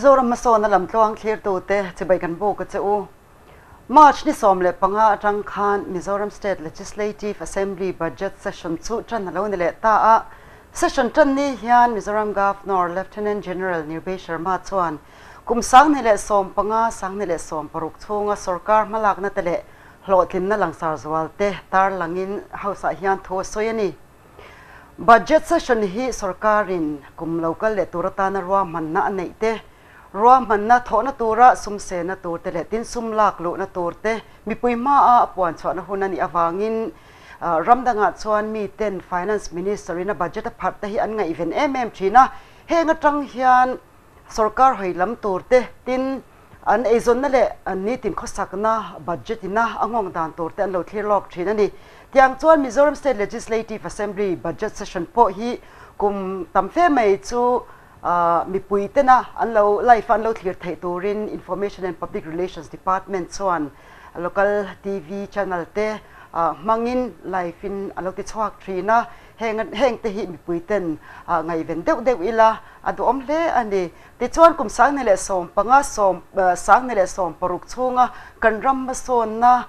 Mizoram hmasawnna lamtluang thlirtute chibai kan buk a che u. March ni 15 atang khan Mizoram State Legislative Assembly Budget Session chu tan a lo ni leh ta a. Session tan ni hian Mizoram Governor Lieutenant General Nirbhay Sharma chuan kum 2015, 2016 chhunga sorkar hmalakna te leh hlawhtlinna langsar zual te tarlangin House ah hian thu a sawi a ni. Budget session hi sorkarin kum lo kal leh tur atana ruahmanna a neih te, ruahmanna thawhna tura sum sehna tur te leh tin sum lak luhna tur te mipui hmaa a puan chhuahna hun a nih avangin ram dangah chuan miten Finance Minister in a budget a pharh te hi an ngaihven em em thin a, heng atang hian sorkar hawi lam tur te tin an eizawnna leh an nitin khawsakna budget ina a nghawng dan tur te an lo thlir lawk thin a ni. Tiang chuan Mizoram State Legislative Assembly Budget Session pawh hi kum tam fe mai chu mipui tena an lo live a an lo thlir theih turin Information and Public Relations Department chuan local TV channel te hmangin live in a lo ti chhuak thin a. Heng heng te hi mipui ten ngaihven deuh deuh ila a duhawm hle a ni. Tichuan kum 2015 sawm 2016 chhunga kan ram hmasawnna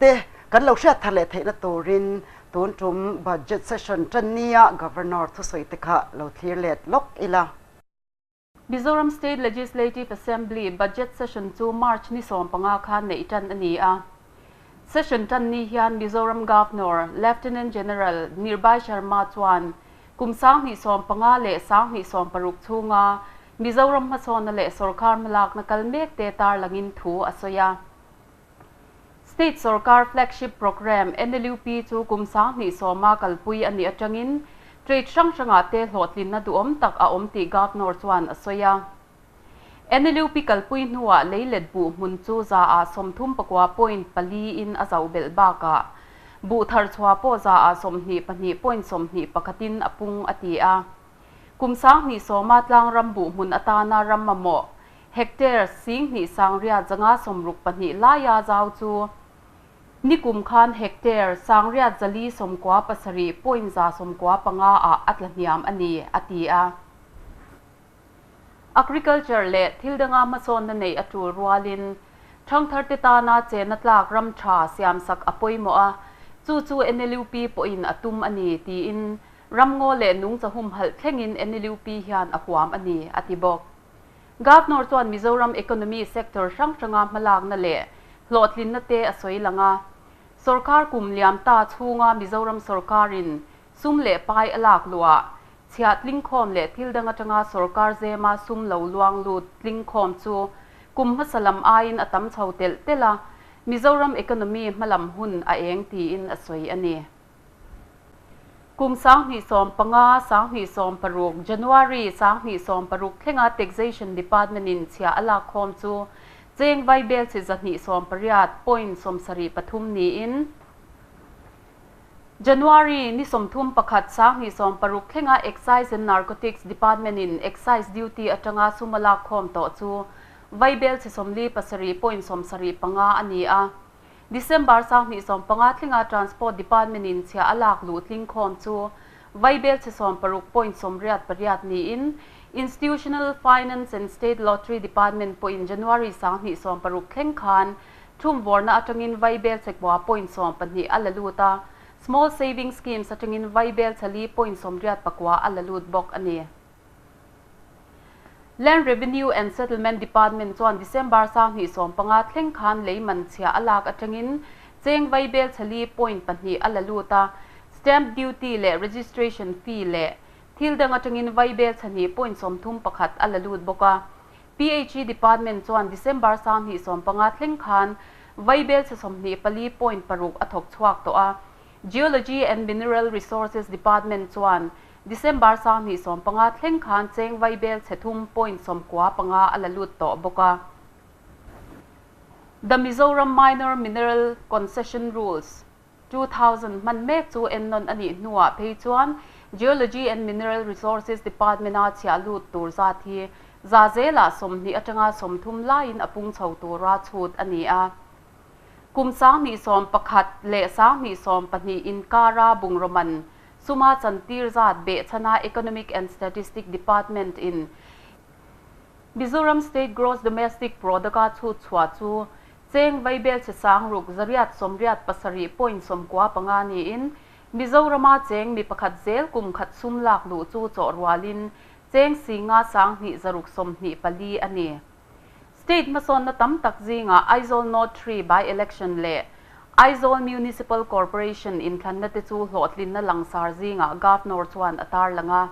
te kan lo hriat thar leh theihna turin tun tum budget session tan nia Governor thusawi te kha lo thlir let lawk ila. Mizoram State Legislative Assembly Budget Session chu March ni 15 khan neih tan a ni a. Session tan ni hian Mizoram Governor Lieutenant General Nirbhay Sharma chuan kum 2015 leh 2016 chhunga Mizoram hmasawnna leh sorkar hmalakna kal mek te tarlangin thu a sawi a. State Sorkar Flagship Program NLUP chu kum 2010 kalpui a nih atangin trade hrang hrangah te hlawhtlinna duhawm tak a awm tih Governor chuan a sawi a. NLUP kalpui hnuah leilet buh hmun chu za a 34.4 in a zo belh bakah buh thar chhuah pawh za a 22.21 in a pung a ti a. Kum 2010 tlang ram buh hmun atana ram mamawh hectare 10,962 laia zau chu nikum khan hectare 9,497.195 a atla hniam a ni a ti a. Agriculture leh thildanga hmasawnna nei a tul rualin thangthar te tana chena tlak ram tha siamsak a pawimawh a, chu chu NLUP pawhin a tum a ni tiin ramngaw leh nungchahum halh thlengin NLUP hian a huam a ni a ti bawk. Governor chuan Mizoram economy sector hrang hranga hmalakna leh hlawhtlinna te a sawi lang a. Sorkar kum liam ta chhunga Mizoram sorkarin sum leh pai a lak luah chhiah tlingkhawm leh thildang atanga sorkar zema sum lo luang lut tlingkhawm chu kum hmasalam aiin a tam chho telh telh a, Mizoram economy hmalam hun a eng tiin a sawi a ni. Kum 2015, 2016 January 2016 thlenga Taxation Department in chhia a lak khawm chu cheng vaibel chi 298.73 niin January ni 31 2016 thlenga Excise and Narcotics Department in Excise Duty atanga suma lak khawm tawh chu vaibel chi 47.75 a ni a. December 2015 thlenga Transport Department in chhia a lak luh tlingkhawm chu vaibel chi 16.88 niin Institutional Finance and State Lottery Department pawhin January 2016 thleng khan thum vorna atangin vaibel chekwa point 12 a la lut a, Small Savings Schemes atangin vaibel chali point 89 a la lut bawk a ni. Land Revenue and Settlement Department chuan December 2015 thleng khan leiman chhia a lak atangin cheng vaibel chali point 2 a la lut a, stamp duty leh registration fee leh thildang atangin vaibel chani point 31 a la lut bawk a. PHE Department chuan December 2015 thleng khan vaibel cha 24.6 a thawk chhuak tawh a. Geology and Mineral Resources Department chuan December 2015 thleng khan cheng vaibel chhethum point 95 a la lut tawh bawk a. The Mizoram Minor Mineral Concession Rules 2000 man mek chu ennon ani hnuah phei chuan Geology and Mineral Resources Department a chhia lut tur zat hi za zela 20 atanga 30 laiin a pung chho tura chhut a ni a. Kum 2011 leh 2012 inkara bungroman suma chantir zat be chana Economic and Statistic Department in. Mizoram State Gross Domestic Product-a chhut chhuah chu cheng vaibelchhe 6 887 point 95 niin Mizorama cheng mi pakhat zel kum khat sum lak luh chu chawh rualin cheng 5 1 3 24 a ni. State hmasawnna tam tak zingah Aizawl North 3 by election leh Aizawl Municipal Corporation inthlanna te chu hlawhtlinna langsar zingah Governor chuan a tarlang a.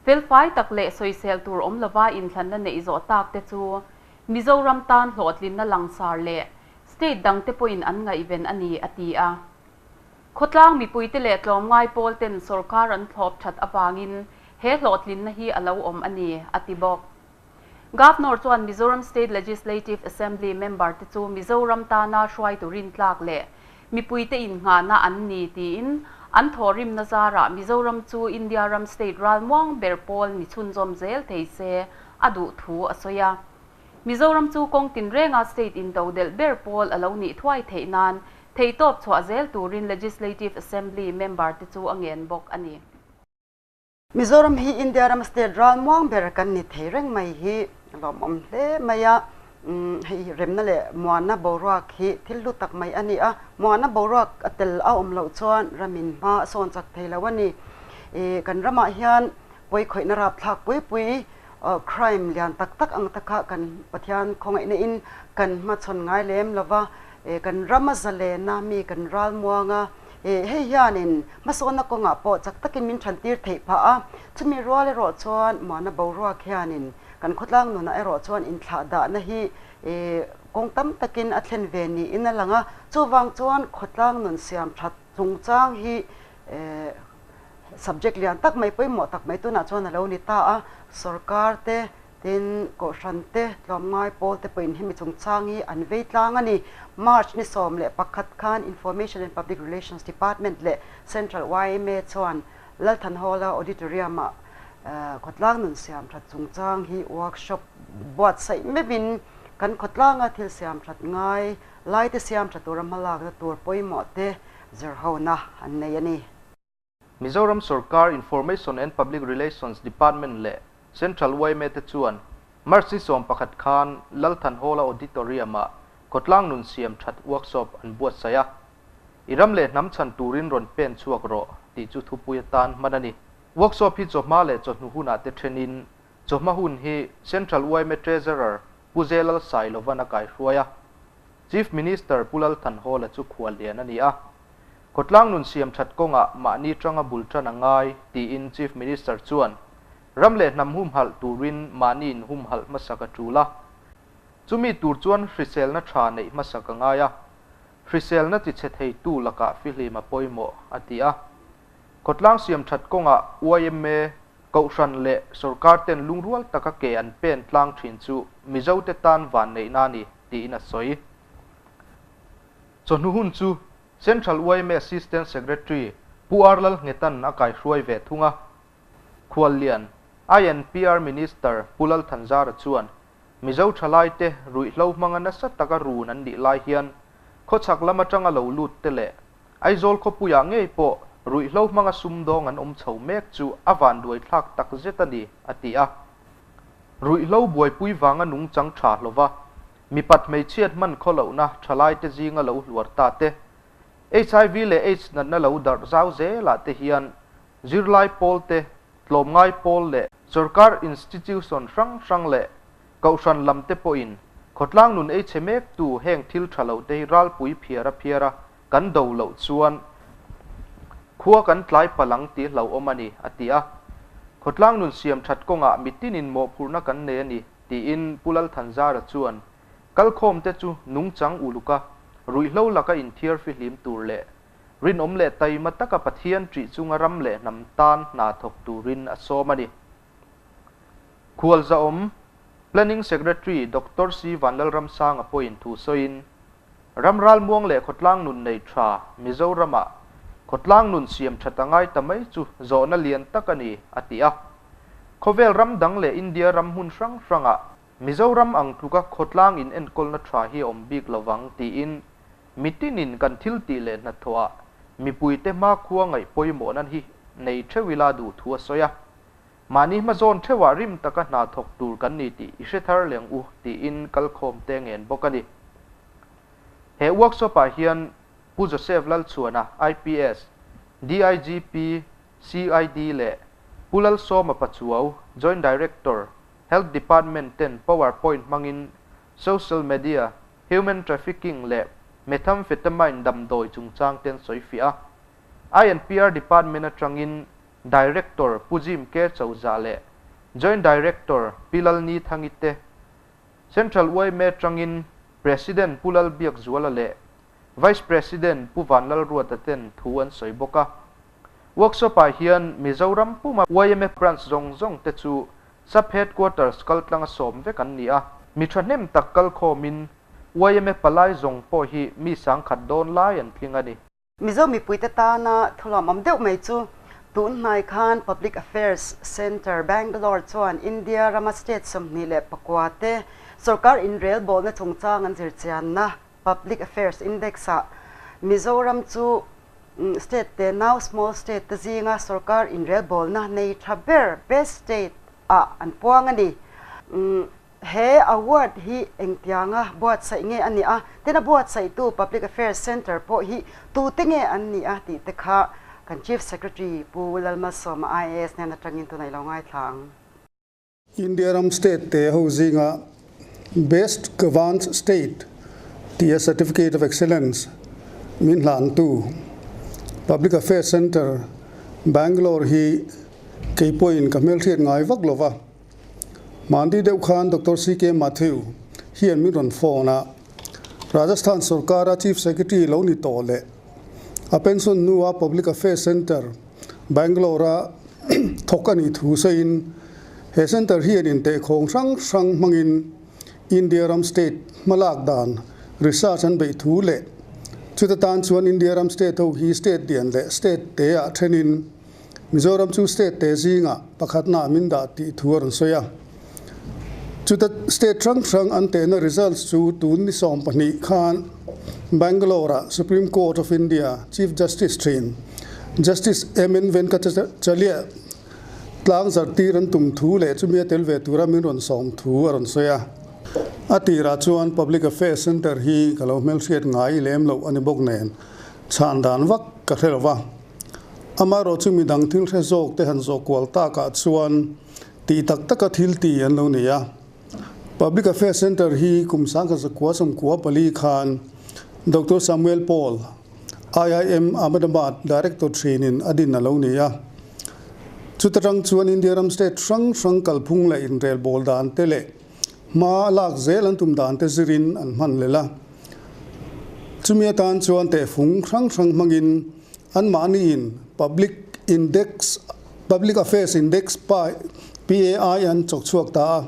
Felfai tak leh sawisel tur awm lova inthlanna neih zawh tak te chu Mizoram tan hlawhtlinna langsar leh state dang te pawhin an ngaihven a ni a ti a. Khawtlang mipuite leh tlawmngai pawl ten sorkar an thlawp that awangin he hlawhtlinna hi a lo awm a ni a ti bawk. Governor chuan Mizoram State Legislative Assembly member te chu Mizoram tana hruai turin tlak leh mipuite in ngana an ni tiin an thorim nazara Mizoram chu India ram state ralmuang ber pawl ni chhunzawm zel thei se a duh thu a sawi a. Mizoram chu kawng tin renga state in to del ber pawl a lo ni thuai thei nan thei top chhuah zel turin Legislative Assembly member te chu a ngen bawk a ni. Mizoram hi India ram state ralmuang ber kan ni thei reng mai hi lawm awm hle mai a. Hei remna leh muanna boruak hi thil hlu tak mai a ni a. Muanna boruak a tel a awm loh chuan ramin hma a sawn chak thei lo a ni. Kan ramah hian pawi khawihna rap thlak pui pui crime lian tak tak ang taka kan Pathian khawngaihna in kan hmachhawn ngai lem lova. Kan rama zalena mi kan ral muanga hei hianin hmasawnna kawngah pawh chak takin min than tir theih phah a. Chumi rual erawh chuan muanna boruak hianin kan khawtlang nunah erawh chuan inthlah dahna hi kawng tam takin a thlen ve niin a lang a. Chuwang chuan khawtlang nun siam that chungchang hi subject lian tak mai pawimawh tak mai tunah chuan a lo ni ta a. Sarkar te tin kohhran te tlawmngai pawl te pawhin hemi chungchang hi an vei tlang a ni. March ni 11 khan Information and Public Relations Department leh Central YMA chuan Lalthan Hall-a auditorium-ah khawtlang nun siam that chungchang hi workshop buatsaih meuhin kan khawtlanga thil siam that ngai lai te siam tha tura hmalakna tur pawimawh te zirhona an nei a ni. Mizoram Sarkar Information and Public Relations Department leh Central YMA te chuan March ni 11 khan Lalthan Hall-a auditorium-ah khawtlang nun siam that workshop an buatsaih a. I ram leh hnam chhan turin rawn pen chhuak rawh tih chu thupui atan hman a ni. Workshop hi chawhma leh chawhnu hunah te thenin chawhma hun hi Central YMA Treasurer Pu Zelal Sailovan a kai hruai a. Chief Minister Pu Lalthan Hall-a chu khual lian a ni a. Khawtlang nun siam that kawngah mahni tanga bul tan a ngai tiin Chief Minister chuan ram leh hnam hum halh turin mahni in hum halh hmasak a tul a. Chumi tur chuan hriselna tha neih hmasak a ngai a. Hriselna ti che thei tu lakah fihlim a pawimawh a ti a. Khawtlang siam that kawngah YMA kohhran leh sarkar ten lungrual taka ke an pen tlang thin chu Mizo te tan van neih na ni tiin a sawi. Chawhnu hun chu Central YMA Assistant Secretary Pu Arlal Ngetan a kai hruai ve thunga. Khual lian INPR Minister Pu Lal Thanzara chuan Mizo thalai te ruihhlo hmanga nasa taka run an nih lai hian khawchhak lam atanga lo lut te leh Aizawl khawpuiah ngei pawh ruihhlo hmanga sumdawng an awm chho mek chu a van duai thlak tak zet a ni a ti a. Ruihhlo buaipui wanga nung chang tha hlova mi pat hmeichhiat hman khawlohna thalai te zinga lo hluar ta te HIV leh AIDS natna lo darh zau zela te hian zirlai pawl te tlawmngai pawl leh sarkar institution hrang hrang leh kohhran lam te pawhin khawtlang nun ei che mek tu heng thil tha lo te hi ralpui phiara phiara kan do loh chuan khua kan tlai palang ti hlo awm a ni a ti a. Khawtlang nun siam that kawngah mitinin mawhphurhna kan nei a ni tiin Pu Lal Thanzara chuan kalkhawm te chu nungchang uluka ruihhlo laka inthiar fihlim tur leh rinawm leh taima taka Pathian ṭih chunga ram leh hnam tan hna thawk turin a sawm a ni. Khual zaawm Planning Secretary Dr. C. Vanlalramsanga pawhin thu sawiin ramral muang leh khawtlang nun nei tha Mizorama khawtlang nun siam that angai ta mai chu zawhna lian tak a ni a ti a. Khawvel ram dang leh India ram hmun hrang hrangah Mizoram ang tluka khawtlang in enkawlna tha hi awm bik lovang tiin mitinin kan thil tih leh hnathawhah mipui te hma khua ngaih pawimawh nan hi nei theuila duh thu a sawi a. Mahni hmazawn theuhah rim taka hna thawk tur kan ni tih i hre thar leng u tiin kalkhawmte ngen bawk a ni. He workshop-ah hian Pu Joseph Lalchhuana, IPS, DIGP, CID leh Pu Lalsawma Pachuau, Joint Director, Health Department ten PowerPoint hmangin Social Media, Human Trafficking leh Methamphetamine damdawi chungchang te an sawifiah a. INPR Department atangin Director Pu Jim K. Chauza leh Joint Director Pi Lalni Thangi te, Central yma atangin President Pu Lalbiakzuala leh Vice President Pu Vanlalruata ten thu an sawi bawk a. Workshop-ah hian Mizoram puma yma branch zawng zawng te chu Sub Headquarters kaltlanga sawm vek an ni a. Mi thahnem tak kalkhawmin yma palai zawng pawh hi mi sangkhat dawn lai an tling a ni. Mizo mipuite tana thulawmawm deuh mai chu tun hnai khan Public Affairs Centre, Bangalore chuan India rama state 24 te sorkar inrelbawlna chungchang an zirchianna Public Affairs Index-ah Mizoram chu state te nau, small state, te zinga sorkar inrelbawlna nei tha ber, best state, ah an puang a ni. He award hi engtianga buatsaih nge a nih a, tin a buatsaihtu Public Affairs Centre pawh hi tute nge an nih a tih te kha kan Chief Secretary Pu Lalmalsawma IAS nen atangin tunah i lo ngaithla ang. India ram state te ho zinga Best Governed State tia Certificate of Excellence min hlantu Public Affairs Centre, Bangalore hi kei pawhin ka hmelhriat ngai vak lo va. Mahni deuh khan Doctor CK Mathew hian min rawn phone a, Rajasthan sorkara Chief Secretary lo ni tawh leh a pension hnua Public Affairs Centre, Bangalore-a thawk a nih thu sawiin he centre hian intehkhawng hrang hrang hmangin India ram state hmalak dan research an beih thu leh chuta tan chuan India ram state ho hi state lian leh state te ah thenin Mizoram chu state te zingah pakhatna min dah tih thu a rawn sawi a. Chuta state hrang hrang an tehna results chu tun ni 12 khan Bangalore-ah Supreme Court of India Chief Justice thin Justice MN Venkatachaliah tlang zartir an tum thu leh chumi a tel ve tura min rawn sawm thu a rawn sawi a. A tirah chuan Public Affairs Centre hi ka lo hmelhriat ngai lem loh a ni bawk nen chhan dan vak ka hre lo va. Amaherawh chu midang thil hre zawk te han zawh kual takah chuan tih tak taka thil ti an lo nei a. Public Affairs Centre hi kum 1994 khan Doctor Samuel Paul, IIM Ahmedabad Director thinin a din a lo ni a. Chuta tang chuan India ram state hrang hrang kalphung leh inrelbawl dan te leh hma lak zel an tum dan te zirin an hman lel a. Chumi atan chuan tehfung hrang hrang hmangin anmahniin Public Index, Public Affairs Index, PAI, an chawk chhuak ta a.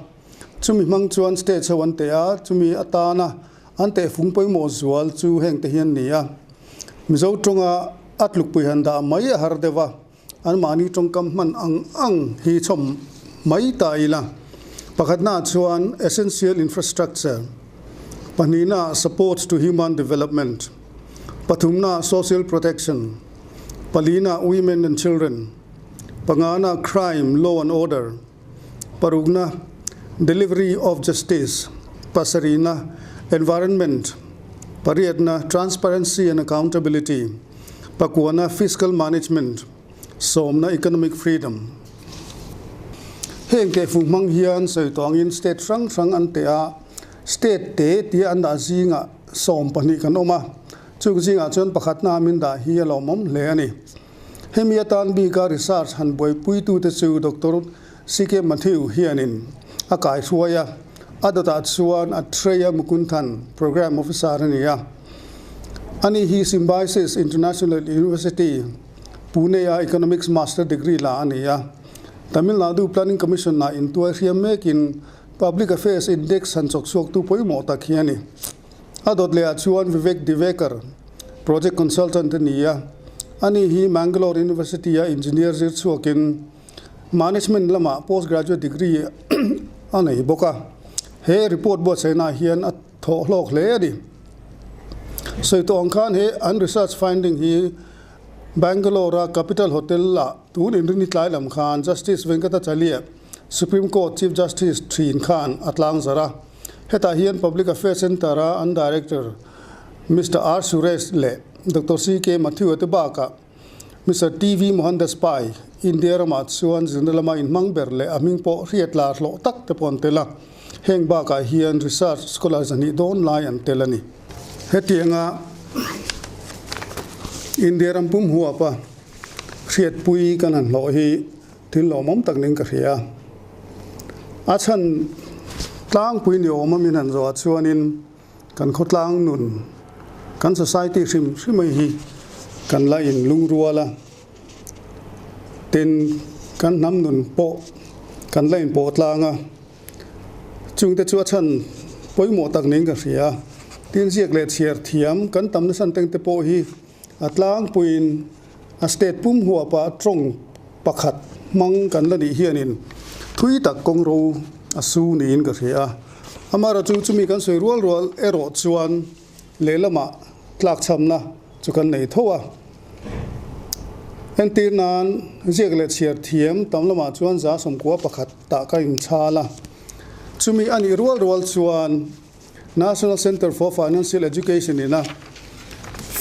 Chumi hmang chuan state ho an teh a, chumi atana an tehfung pawimawh zual chu heng te hi an ni a. Mizo tawnga a tlukpui han dah mai a har deuh a, anmahni tawngkam hman ang ang hi chhawm mai ta ila. Pakhatnaah chuan Essential Infrastructure, pahnihnaah Support to Human Development, pathumnaah Social Protection, palinaah Women and Children, panganaah Crime, Law and Order, parukna Delivery of Justice, pasarihna Environment, pariatna Transparency and Accountability, pakuana Fiscal Management, sawmna Economic Freedom. Heng tehfung hmang hian sawi tawh angin state hrang hrang an teh a, state te tia an dah zingah 12 kan awm a, chuk zingah chuan pakhatna min dah hi a lawmawm hle a ni. Hemi atan bika research han buaipuitute chu Doctor CK Mathew hianin a kaihruai a, a dawtah chuan Atreya Mukunthan, Programme Officer a ni a. Ani hi Symbiosis International University, Pune-a Economics Master Degree la a ni a. Tamil Nadu Planning Commission-ah intuai hriam mekin Public Affairs Index han chawk chhuaktu pawimawh tak hi a ni. A dawt lehah chuan Vivek Divekar, Project Consultant a ni a. Ani hi Mangalore University-a Engineer zir chhuakin Management lamah Postgraduate Degree a nei bawk a. He report buatsaihnaah hian a thawh hlawk hle a ni. Sawi tawh ang khan he an research finding hi. Bangalore-a Capital Hotel-ah tun inrini tlai lam khan Justice Venkata Chalia, Supreme Court Chief Justice thin khan a tlangzarh a. Hetah hian Public Affairs Centre-a an Director Mister R Suresh leh Doctor CK Mathew-a te bakah Mister TV Mohandas Pai, India ramah chuan zirna lama inhmang ber leh a hming pawh hriat lar hlawh tak te pawh an tel a. Heng bakah hian research scholar zahnih dawn lai an tel a ni. Hetianga India ram pum huapa hriatpui kan han hlawh hi thil lawmawm tak niin ka hria a. A chhan tlangpui ni awm a min han zawhah chuanin kan khawtlang nun, kan society hrim hrim mai hi kan la inlungrual a, tin kan hnam nun pawh kan la inpawh tlang a. Chungte chu a chhan pawimawh tak niin ka hria. Tin ziak leh chhiar thiam kan tam nasa teng te pawh hi a tlangpuiin a state pum huapa tawng pakhat hmang kan la nih hianin thui tak kawng ro a su niin ka hria. Amaherawhchu chumi kan sawi rual rual erawh chuan lehlamah tlakchhamna chu kan nei tho a. Entir nan ziak leh chhiar thiam tam lamah chuan 91% tah ka inchhal a. Chumi a nih rual rual chuan National Centre for Financial Education ina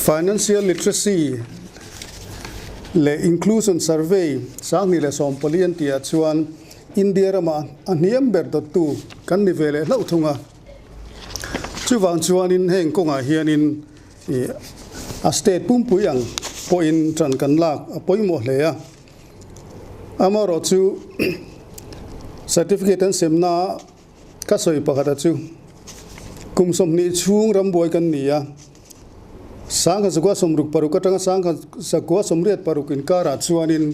Financial Literacy leh Inclusion Survey 2014 an tihah chuan India ramah a hniam ber dawttu kan ni ve leh hlauh thung a. Chuvang chuanin heng kawngah hianin a state pumpui ang pawhin ṭan kan lak a pawimawh hle a. Amaherawhchu certificate an semna ka sawi pakhata chu kum 20 chhung rambuai kan ni a, 1966 atanga 1986 inkarah chuanin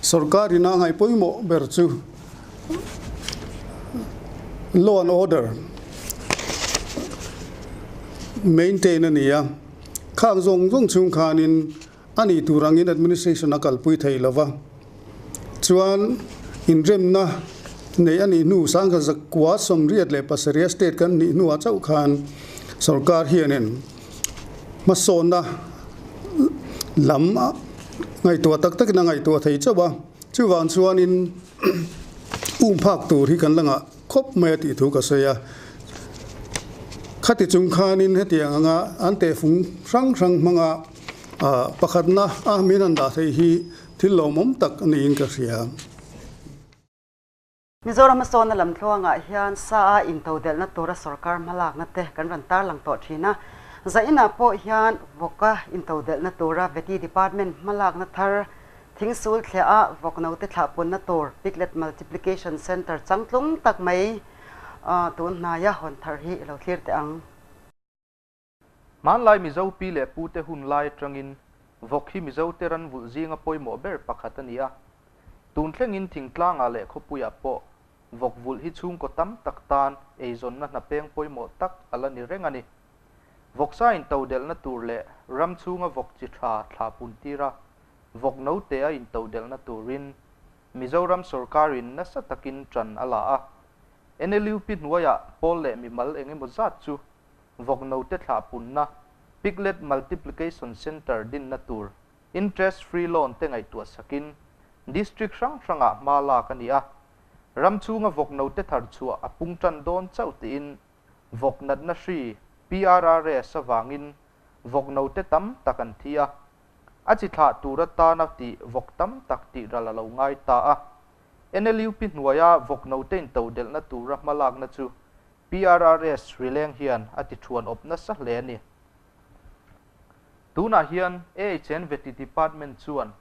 sorkar ina ngaih pawimawh ber chu law and order maintain a ni a, khang zawng zawng chhung khanin a nih tur angin administration a kalpui thei lo va, chuan inremna nei a nih hnu 1987 state kan nih hnuah chauh khan sorkar hianin hmasawnna lam ngaihtuah tak takin a ngaihtuah thei chauh a, chuvang chuanin um phak tur hi kan la ngah khawp mai a tih thu ka sawi a. Khati chung khanin hetiang anga an tehfung hrang hrang hmanga pakhatna a min han dah theih hi thil lawmawm tak niin ka hria. Mizoram hmasawnna lamtluangah hian sa a intodelhna tura sorkar hmalakna te kan rawn tarlang tawh thin a. Zainah pawh hian vawka intodelhna tura Vety Department hmalakna thar Thingsul thliah a vawk note thlahpunna tur Piglet Multiplication Centre changtlung tak mai tun hnaia hawn thar hi i lo thlir teh ang. Hmanlai Mizo pi leh pute hun lai atangin vawk hi Mizote ran vulh zinga pawimawh ber pakhat a ni a. Tun thlengin thingtlangah leh khawpuiah pawh vawk vulh hi chhungkaw tam tak tan eizawnna hnapeng pawimawh tak a la ni reng a ni. Vawksa intodelhna tur leh ram chhunga vawk chi tha thlahpun tira vawk note a intodelhna turin Mizoram sorkarin nasa takin ṭan a la a. NLUP hnuaiah pawl leh mimal eng emaw zat chu vawk note thlahpunna, Piglet Multiplication Centre dinna tur, interest free loan te ngaihtuah sakin District hrang hrangah hma lak a ni a. Ram chhunga vawk note thar chhuah a pung ṭan dawn chauh tiin vawk natna hri, PRRS, avangin vawk note tam tak an thi a. A chi thlah tur atana tih vawk tam tak tih ral a lo ngai ta a. NLUP hnuaia vawk note intodelhna tura hmalakna chu PRRS rileng hian a ti thuan awp nasa hle a ni. Tunah hian AHN Vety Department chuan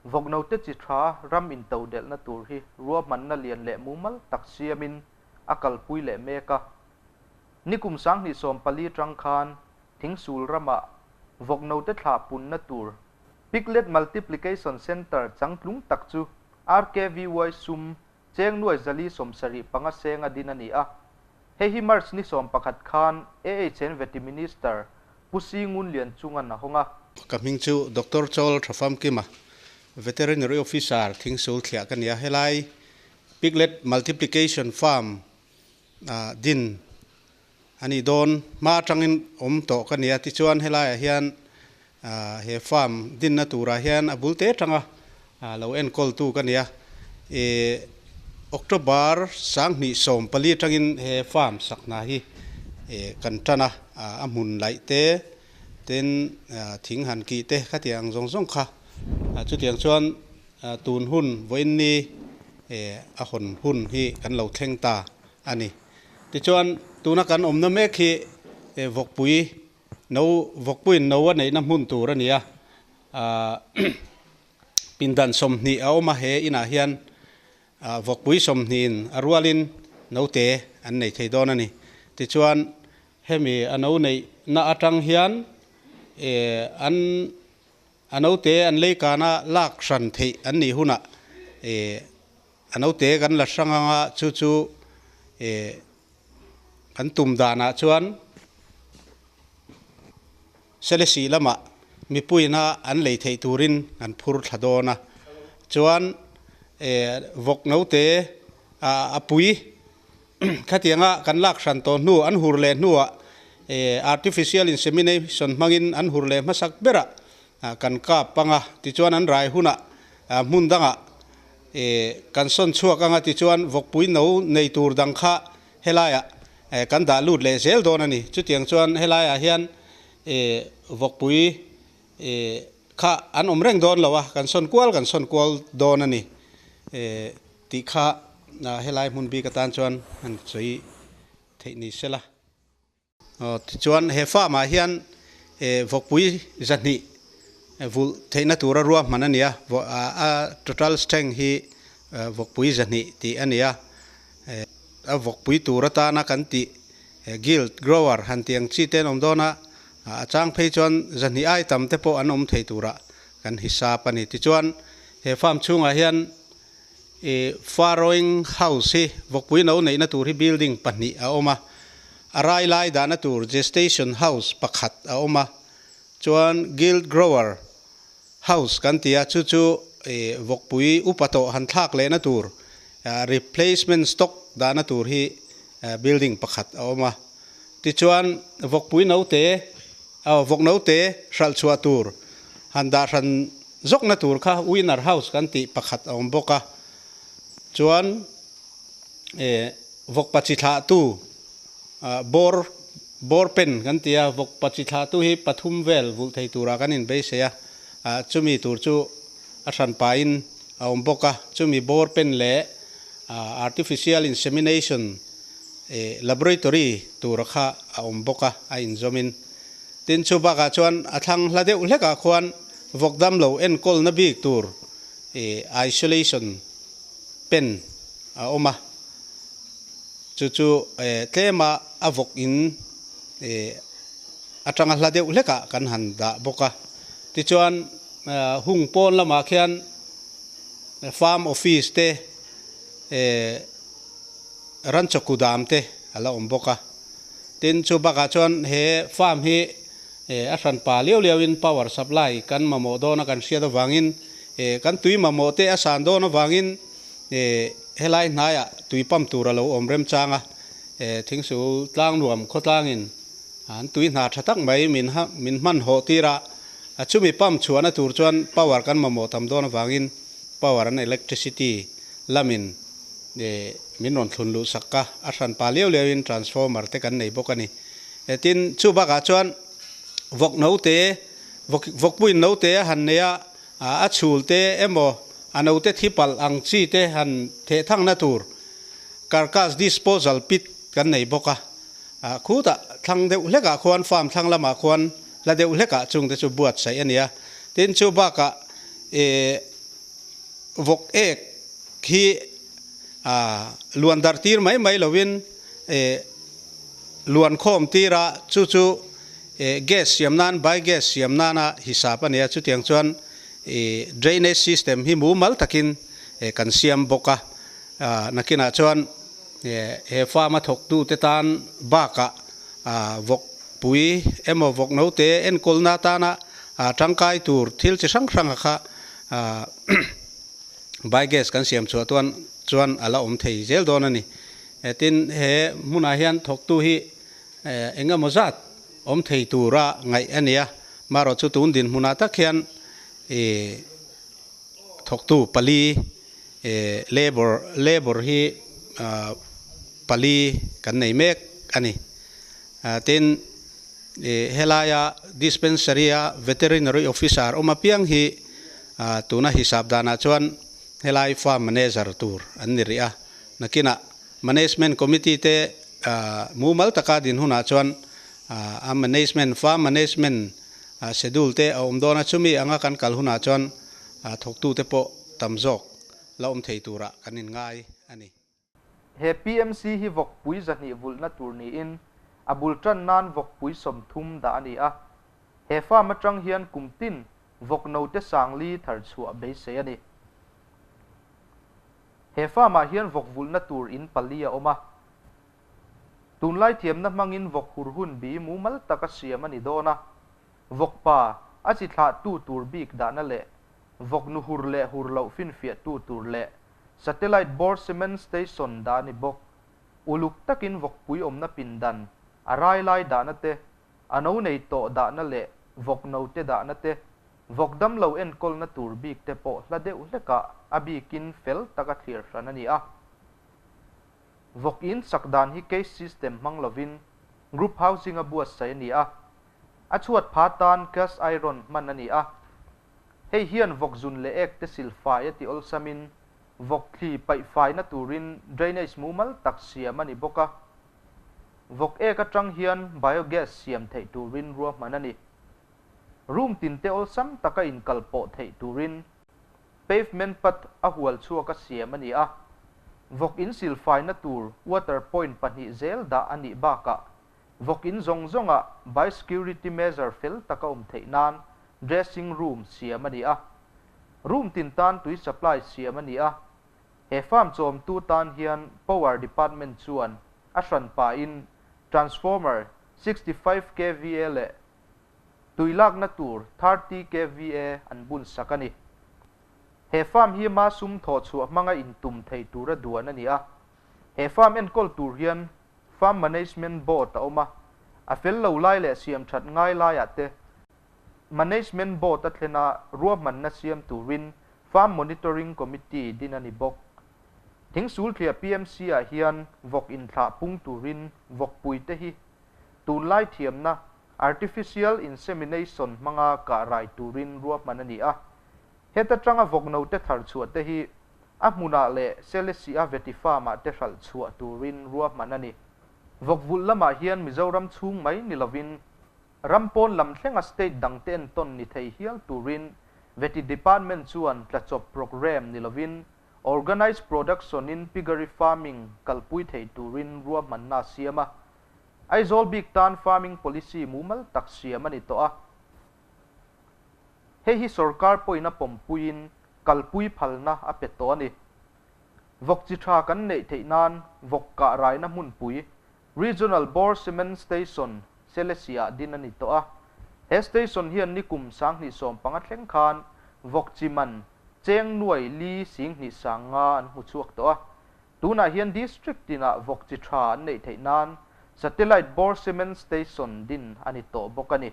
vawk note chi tha ram intodelhna tur hi ruahmanna lian leh mumal tak siamin a kalpui leh mek a. Nikum 2014 tang khan Thingsul ramah vawk note thlah punna tur Piglet Multiplication Centre changtlung tak chu RKVY sum cheng nuai 475 seng a din a ni a. Hei hi March ni 11 khan AHN Vety Minister Pu Si Ngun Lian chungan a hawng a. Ka hming chu Doctor Chawl Thafamkima, Veterinary Officer Thingsul thliah ka ni a. Helai Piglet Multiplication Farm din a nih dawn. Hma atangin awm tawh ka ni a. Tichuan helaiah hian He farm dinna turah hian a bul te atanga lo enkawltu ka ni a. October 2014 atangin he farm sak hna hi kan tan a, a hmun laih te, tin thing han kih te khatiang ang zawng zawng kha. Chutiang chuan tun hun vawiin ni a hawn hun hi kan lo thleng ta a ni. Tichuan tuna kan awmna mek hi vawkpui no vawkpuiin no a neihna hmun tur a ni a, pindan 20 a awm a, he inah hian vawkpui 20in a rualin note an nei thei dawn a ni. Tichuan hemi a no neihna atang hian an a note an leikana lak hran theih an nih hunah a note kan la hrang anga chu chu kan tum danah chuan Selesih lamah mipuina an lei theih turin an phur thla dawn a, chuan vawk note a pui khatianga kan lak hran tawh hnu an hur leh hnuah artificial insemination hmangin an hur leh hmasak berah kan kap anga, tichuan an rai hunah hmun dangah kan sawn chhuak anga, tichuan vawkpui no nei tur dang kha helaiah kan dah lut leh zel dawn a ni. Chutiang chuan helaiah hian vawkpui kha an awm reng dawn lo a, kan sawn kual kan sawn kual dawn a ni tih kha helai hmun bik atan chuan han sawi theih ni sela. Tichuan he farm ah hian vawkpui 200 vulh theihna tura ruahman a ni a, a total strength hi vawkpui 200 tih a ni a, a vawkpui tur atana kan tih guild grower han tih ang chi te an awm dawn a, a chang phei chuan 200 ai tam te pawh an awm thei turah kan hisap a ni. Tichuan he farm chhungah hian farrowing house hi vawkpui no neihna tur hi building 2 a awm a, a rai lai dahna tur gestation house 1 a awm a, chuan guild grower house kan ti a, chu chu vawkpui upa tawh han thlak lehna tur replacement stock dahna tur hi building 1 a awm a. Tichuan vawkpui note vawk note hralh chhuah tur han dah hran zawkna tur kha winner house kan tih 1 a awm bawk a, chuan vawk pachi thlah tu bor pen kan ti a, vawk pachi thlah tu hi 3 vel vulh thei tura kan in beisei a, chumi tur chu a hran pain a awm bawk a, chumi bor pen leh artificial insemination laboratory tur kha a awm bawk a, a inzawmin. Tin chu bakah chuan a thlang hla deuh hlekah khuan vawk dam lo enkawlna bik tur isolation pen a awm a, chu chu tlema a vawk in atanga hla deuh hlekah kan han dah bawk a. Tichuan hung pawn lamah khian farm office te ranchaw dam te a la awm bawk a. Tin chu bakah chuan he farm hi a hran pa liau liauin power supply kan mamawh dawn a kan hriat awangin kan tui mamawh te a san dawn awangin helai hnaiah tui pump tur a lo awm rem chang a, Thingsul Tlangnuam khawtlangin an tui hna tha tak mai min hman hawh tira, a chumi pump chhuahna tur chuan power kan mamawh tam dawn awangin power and electricity lamin min rawn thlun luh sak ka, a hran pa liau liauin transformer te kan nei bawk a ni. Tin chu bakah chuan vawk note vawkpuiin note a han nei a, a chhul te emaw a note thipalh ang chi te han theh thangna tur carcass disposal pit kan nei bawk a, khutah thlang deuh hlekah khuan farm thlang lamah khuan hla deuh hlekah chung te chu buat saih a ni a. Tin chu bakah vawk ek hi luan dar tir mai mai lovin luan khawm tira chu chu gas siam nan biogas siam nana hisap a ni a, chutiang chuan drainage system hi mumal takin kan siam bawk a. Nakinah chuan he farm a thawk tu te tan bakah vawk pui emaw vawk note enkawlna tana tangkai tur thil chi hrang hrang kha biogas kan siam chhuah chuan a la awm thei zel dawn a ni. Tin he hmunah hian thawk tu hi engemaw zat awm thei tura ngaih a ni a, Maro chu tun din hmuna tak hian e thoktu pali e labor labor hi pali kan nei mek ani. Tin helaya dispensary a veterinary officer oma piang hi tuna hisab dana chuan helai farm manager tur an ni ria. Nakina management committee te mumal taka din huna chuan a management farm management schedule te a awm dawna chumi anga kan kal huna chuan thawktu te pawh tam zawk la awm thei tura kan in ngai ani. He PMC hi vawk pui zahnih vulhna tur niin a bul tan nan vawk pui 30 dah ani a. He farm atang hian kum tin vawk no te sangli thar chhuah beisei ani. He farm ah hian vawk vulhna tur in pali a awm a. Tunlai thiamna hmangin vawk hur hun bi mumal taka siam ani dawn a. Vawk pa a chi thlah tu tur bik dahna leh vawk nu hur leh hur loh finfiah tu tur leh satellite boar semen station dah ani bawk. Uluk takin vawk pui awmna pindan a rai lai dahna te a no nei tawh dahna leh vawk no te dahna te vawk dam lo enkawlna tur bik te pawh hla deuh hleka a bikin fel taka thlir hran ani a. Vawk in sak dan hi cage system hmang lovin group housing a buatsaih ani a. A chhuat pha tan cast iron hman ani a. Hei hian vawk zun leh ek te silfai a ti awlsamin vawk thli paih faina turin drainage mumal tak siam ani bawk a. Vawk ek atang hian biogas siam theih turin ruahman ani. Room tin te awlsam taka inkal pawh theih turin pavement path a hual chhuak a siam ani a. Vawk in silfaina tur water point 2 zel dah ani bakah vawk in zawng zawnga biosecurity measure fel taka awm theih nan dressing room siam ani a. Room tin tan tui supply siam ani a. He farm chawm tu tan hian power department chuan a hran pa in transformer 65 kVA leh tuilakna tur 30 kVA an bun sak ani. He farm hi ma sum thaw chhuah hmanga in tum thei tura duan ani a. He farm enkawl tur hian farm management board a awm a. A fel lo lai leh siam that ngai laiah te management board a thlena ruahmanna siam turin farm monitoring committee din ani bawk. Thingsul thliah PMC ah hian vawk in thlah pung turin vawk pui te hi tunlai thiamna artificial insemination hmanga kah rai turin ruahman ani a. Heta tanga vawk no te thar chhuah te hi a hmunah leh Selesih a veti farm ah te hralh chhuah turin ruahman ani. Vawk vulh lamah hian Mizoram chhung mai ni lovin rampawn lam thlenga state dang te en tawn ni thei hial turin veti department chuan tlachawp program ni lovin organized production in piggery farming kalpui thei turin ruahmanna siam a. Aizawl bik tan farming policy mumal tak siam ani tawh a. Hei hi sarkar pawhin a pawmpuiin kalpui phalna a pe tawh ani. Vawk chi tha kan neih theih nan vawk kah raina hmunpui Regional Boar Semen Station Selesih ah din ani tawh a. He station hian nikum 2015 thleng khan vawk chi man cheng nuai li 2 sanga an hmu chhuak tawh a. Tunah hian district tinah vawk chi tha an neih theih nan satellite boar semen station din ani tawh bawk ani.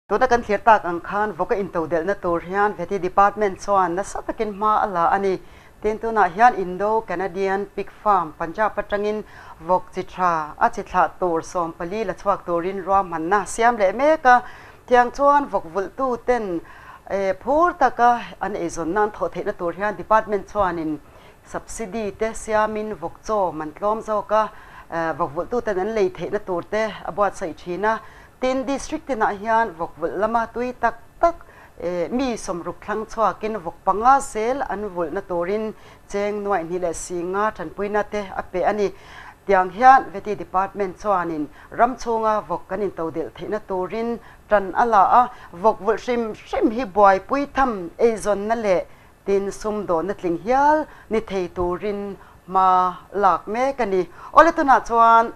Tuna kan thlir tak ang khan vawka intodelhna tur hian veti department chuan nasa takin hma a la ani. Tin tunah hian Indo Canadian Pig Farm Punjab atangin vawk chi tha a chi thlah tur 14 la chhuak turin ruahmanna siam leh mek a. Tiang chuan vawk vulh tu ten phur taka an eizawn nan thawh theihna tur hian department chuanin subsidy te siamin vawk chaw man tlawm zawk a vawk vulh tu ten an lei theihna tur te a buatsaih thin a. Tin district tinah hian vawk vulh lama tui tak tak mi 60 thlang chhuakin vawk 5 zel an vulhna turin cheng nuai hnih leh singa tanpuina te a pe ani. Tiang hian veti department chuanin ram chhunga vawk kan intodelh theihna turin tan a la a. Vawk vulh hrim hrim hi buaipui tham eizawnna leh tin sum dawhna tling hial ni thei turin hma lak mek ani. Awle tunah chuan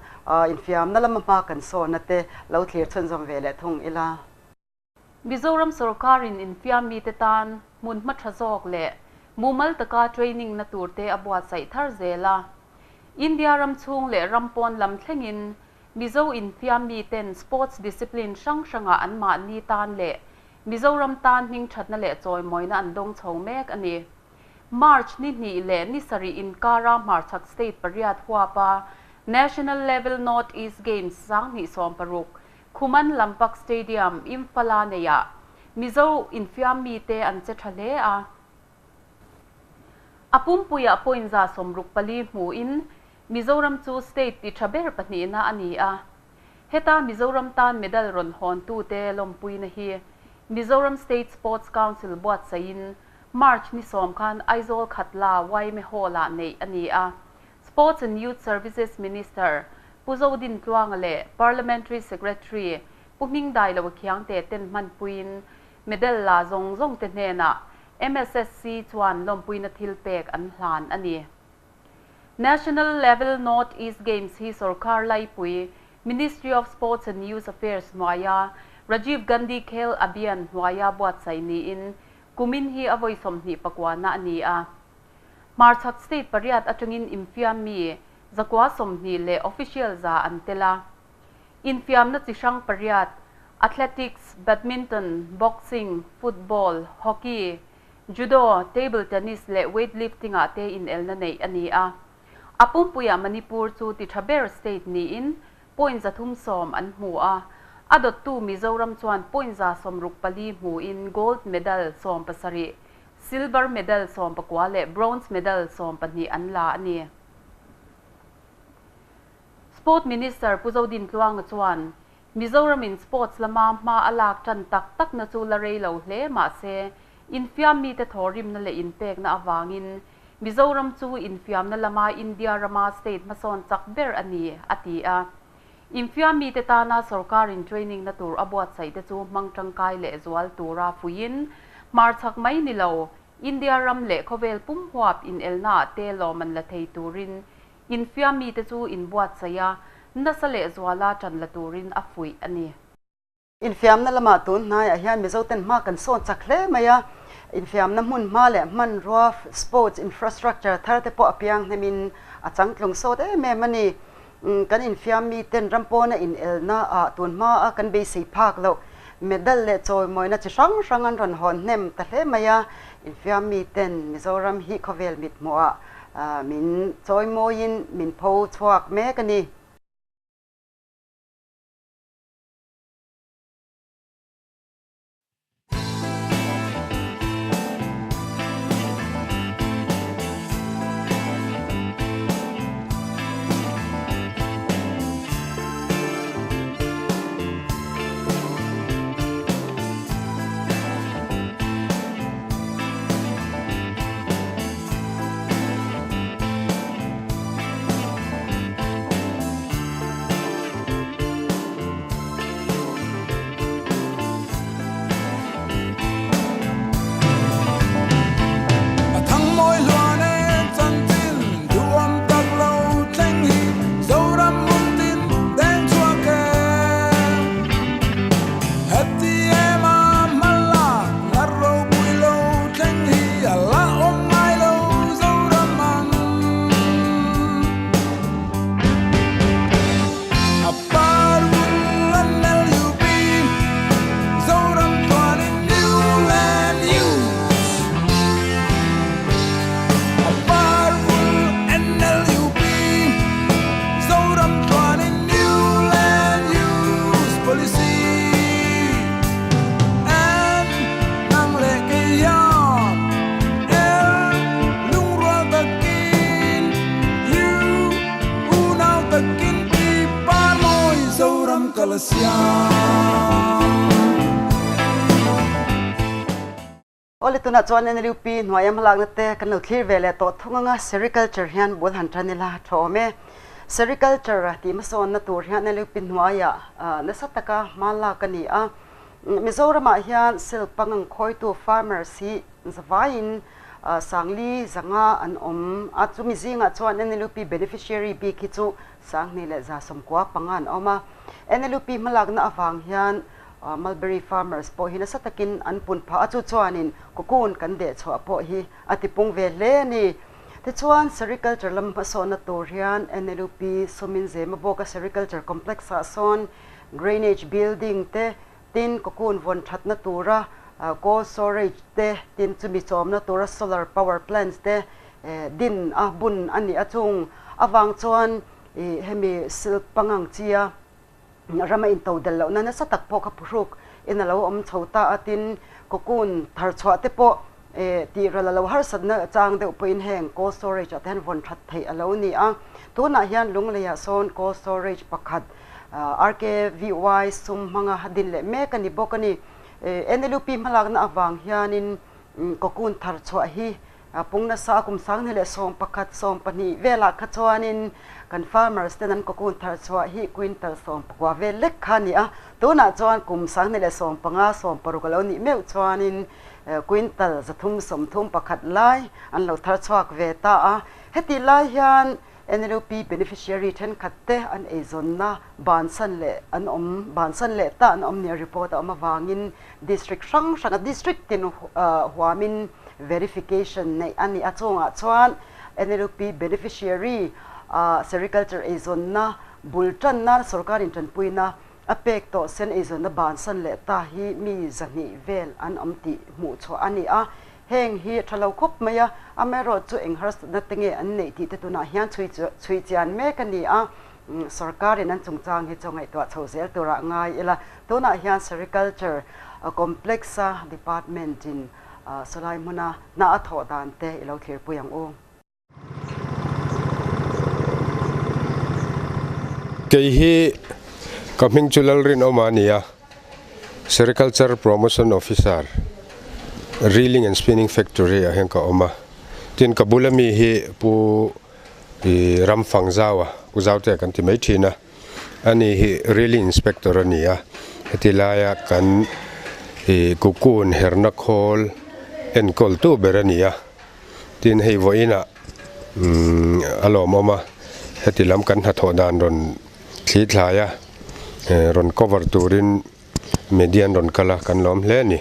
infiamna lama hma kan sawna te lo thlir chhunzawm ve leh thung ila. Mizoram sarkarin infiam mi te tan hmun hma tha zawk leh mumal taka training na tur te a buatsaih thar zela. India ram chhung leh rampawn lam thlengin Mizo infiam miten sports discipline hrang hrangah anmahni tan leh Mizoram tan hming thatna leh chawimawina an dawng chho mek a ni. March ni hnih leh ni sarih inkara hmarchhak state pariat huapa National Level North East Games 2016 Khuman Lampak Stadium, Imphal-a neiah Mizo infiam mite an che tha hle a. A pumpuiah point 64 hmuin Mizoram chu state ti tha ber pahnihna a ni a. Heta Mizoram tan medal rawn hawntute lawmpuina hi Mizoram State Sports Council buatsaihin March ni 10 khan Aizawl Khatla YMA Hall-ah neih a ni a. Sports and Youth Services Minister Pu Zodin Tluanga leh Parliamentary Secretary Pu Hming Dai Lo Khiangte ten hmanpuiin medal la zawng zawng te hnenah MSSC chuan lawmpuina thil pek an hlan a ni. National Level North East Games hi Sarkar Laipui Ministry of Sports and Youth Affairs hnuaia Rajiv Gandhi Khel Abhiyan hnuaia buatsaih niin kumin hi a vawi 29 na a ni a. Hmarchhak state pariat atangin infiam mi 120 leh official za an tel a. Infiamna chi hrang pariat athletics, badminton, boxing, football, hockey, judo, table tennis leh weightlifting ah te in elna neih a ni a. A pumpuiah Manipur chu ti tha ber state niin point 310 an hmu a. A dawttu Mizoram chuan point 64 hmuin gold medal 17, silver medal 19 leh bronze medal 12 an la a ni. Sport Minister Pu Zodin Tluanga chuan Mizoram in sports lama hma a lak tan tak tak na chu la rei lo hle ma se infiam mi te thorim na leh inpek na awangin Mizoram chu infiam na lama India rama state hmasawn chak ber a ni a ti a. Infiam mi te tana sarkar in training na tur a buatsaih te chu hmang tangkai leh zual tura fuiin hmarchhak mai ni lo India ram leh khawvel pum huap in elna te lawman la thei turin infiam mi te chu in buatsaih a nasa leh zuala tan la turin a fuih a ni. Infiam na lama tun hnaiah hian Mizo ten hma kan sawn chak hle mai a. Infiam na hmun hma leh hmanrua sports infrastructure thar te pawh a piang hnemin a changtlung sawt em em a ni. Kan infiam mi ten ram pawna in elna ah tun hma a kan beisei phak loh medal leh chawimawina chi hrang hrang an rawn hawn hnem ta hle mai a. Infiam mi ten Mizoram hi khawvel mit hmuhah min chawimawiin min pho chhuak mek a ni. Ole tuna chuan NLUP hnuaia hmalakna te kan lo thlir ve leh tawh thung anga sericulture hian bul han tan ila thawm e. Sericulture tih hmasawnna tur hian NLUP hnuaia nasa taka hma lak a ni a. Mizoramah hian silk pangang khawitu farmers hi zavaiin 4,500 an awm a. Chumi zingah chuan NLUP beneficiary bik hi chu 2,195 an awm a. NLUP hmalakna awang hian mulberry farmers pawh hi nasa takin an pun phah a. Chu chuanin cocoon kan deh chhuah pawh hi a tipung ve hle a ni. Tichuan, Sericulture lam hmasawnna tur hian NLUP sumin Zemabawka Sericulture Complex-ah sawn Grainage Building te, tin cocoon vawn thatna tura cold storage te, tin chumi chawmna tura solar power plants te din a bun a nih a chung avang chuan hemi silk pangang chia rama into del lohna nasa tak pawh kha phuhruk in a lo awm chho ta a, tin cocoon thar chhuah te pawh tih ral a lo harsatna chang deuh pawhin heng cold storage ah te hian vawn that theih a lo ni a. Tunah hian Lungleiah sawn cold storage pakhat RKVY sum hmanga din leh mek a ni bawk a ni. NLUP hmalakna avang hianin cocoon thar chhuah hi Pung nasa a kum sanghnih leh 11, 12 velah kha chuanin kan farmers ten an cocoon thar chhuah hi quintal 19 vel lek kha a ni a. Tunah chuan kum 2015, 16 a lo nih meuh chuanin quintal 331 lai an lo thar chhuak ve ta a. Hetih lai hian NLUP beneficiary thenkhat te an eizawnna bansan leh an awm bansan leh ta an awm nia report a awm avangin district hrang hranga district tin huamin verification neih a ni a. Chungah chuan NLUP beneficiary sericulture eizawnna bul tanna sorkar in tanpuina a pek tawh sen eizawnna bansan leh ta hi mi 200 vel an awm tih hmuh chhuah a ni a. Heng hi tha lo khawp mai a, amaherawhchu eng harsatna te nge an neih tih te tunah hian chhui chian mek a ni a, sorkarin an chungchang hi chu ngaihtuah chho zel turah ngai ila. Tunah hian Sericulture Complex-a Department-in sawlai hmuna hna a thawh dan te i lo thlirpui ang u. Kei hi ka hming chu Lalrinawma a ni a, Sericulture Promotion Officer, Reeling and Spinning Factory ah hian ka awm a. Tin ka bula mi hi Pu Ramfangzaua, Pu Zautea kan ti mai thin a, ani hi Reeling Inspector a ni a. Heti laia kan cocoon herna khawl enkawltu ber a ni a. Tin hei vawiinah umm a lawmawm a, heti lam kan hnathawh dan rawn thli thlai a, rawn cover turin media an rawn kal a, kan lawm hle a ni.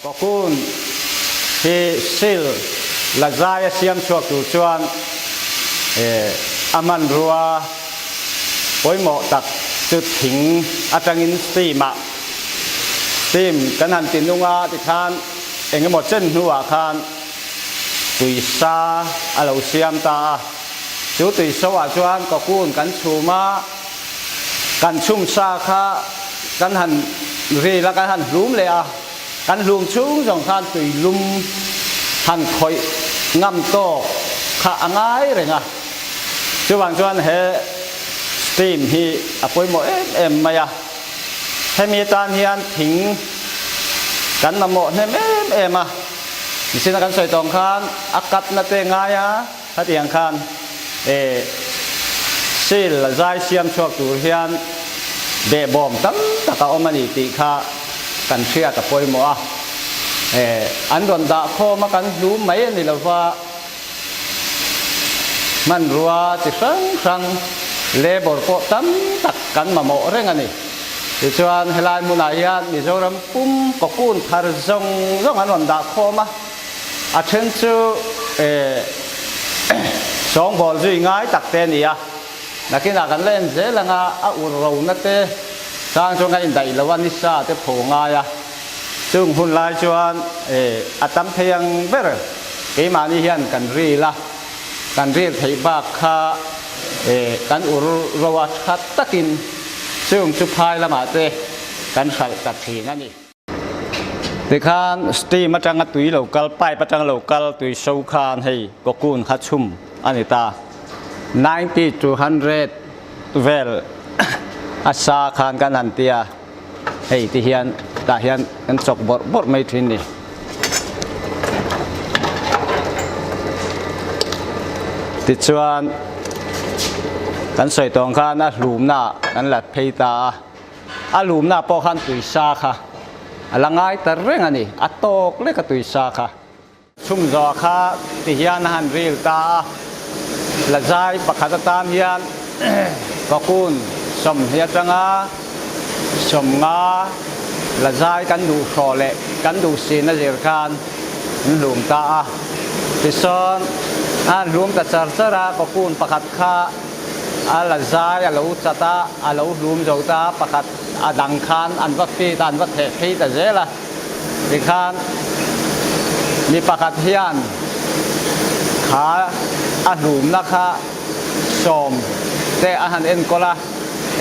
Cocoon hi sil la zai a siam chhuak tur chuan a hmanrua pawimawh tak chu thing atangin steam ah steam kan han ti nung a tikhan eng emaw chen hnuah khan tui sa a lo siam ta a, chu tui so ah chuan cocoon kan chhum a. Kan chhum sa kha kan han ril a, kan han hlum leh a, kan hlum chhung zawng khan tui lum han khawih ngam tawk kha a ngai reng a. Chuvang chuan he steam hi a pawimawh em em mai a. Hemi atan hian thing kan mamawh hnem em em a. Nichin a kan sawi tawng khan a katna te ngai a. Hetiang khan e seal la zai siam chhuak tur hian behbawm tam tak a awm a ni tih kha kan hriat a pawimawh a. E an rawn dah khawm a kan hlum mai a ni lova, hmanrua chi hrang hrang labour pawh tam tak kan mamawh reng a ni. Tichuan helai hmunah hian Mizoram pum cocoon thar zawng zawng an rawn dah khawm a. A then chu sawngbawl zui ngai tak te a ni a, nakinah kan la en zel ang a, a ur rona te chang chuan kan indaih lo a, nisa te pho ngai a, chung hun lai chuan a tam thei ang ber keimahni hian kan ril a, kan ril theih bak kha kan ur ro a tha takin chung chu phai lamah te kan hralh ta thin a ni. Tikhan steam atanga tui lo kal, pipe atanga lo kal tui so khan hei cocoon kha chhum a ni ta. 90 to 100 vel a sa khan kan han tia hei ti hian tah hian kan chawk bawrh bawrh mai thin ni. Tichuan kan sawi tawng khan a hlumna kan la phei ta a. A lumna pawh khan tui sa kha a la ngai ta reng a ni, a tawk lek a tui sa kha. Chhum zawh kha ti hian a han ril ta a, la zai pakhat atan hian Cocoon 20 atanga 50 la zai kan duh hrawh leh kan duh sin a zir khan an hlum ta a. Tisawn a han hlum ta char char a, cocoon pakhat kha a la zai a lo chat a, a lo hlum zo ta a, pakhat a dang khan an va fit a, an va theh phei ta zel a. Tikhan mi pakhat hian kha a hlumna kha 10 te a han enkawl a,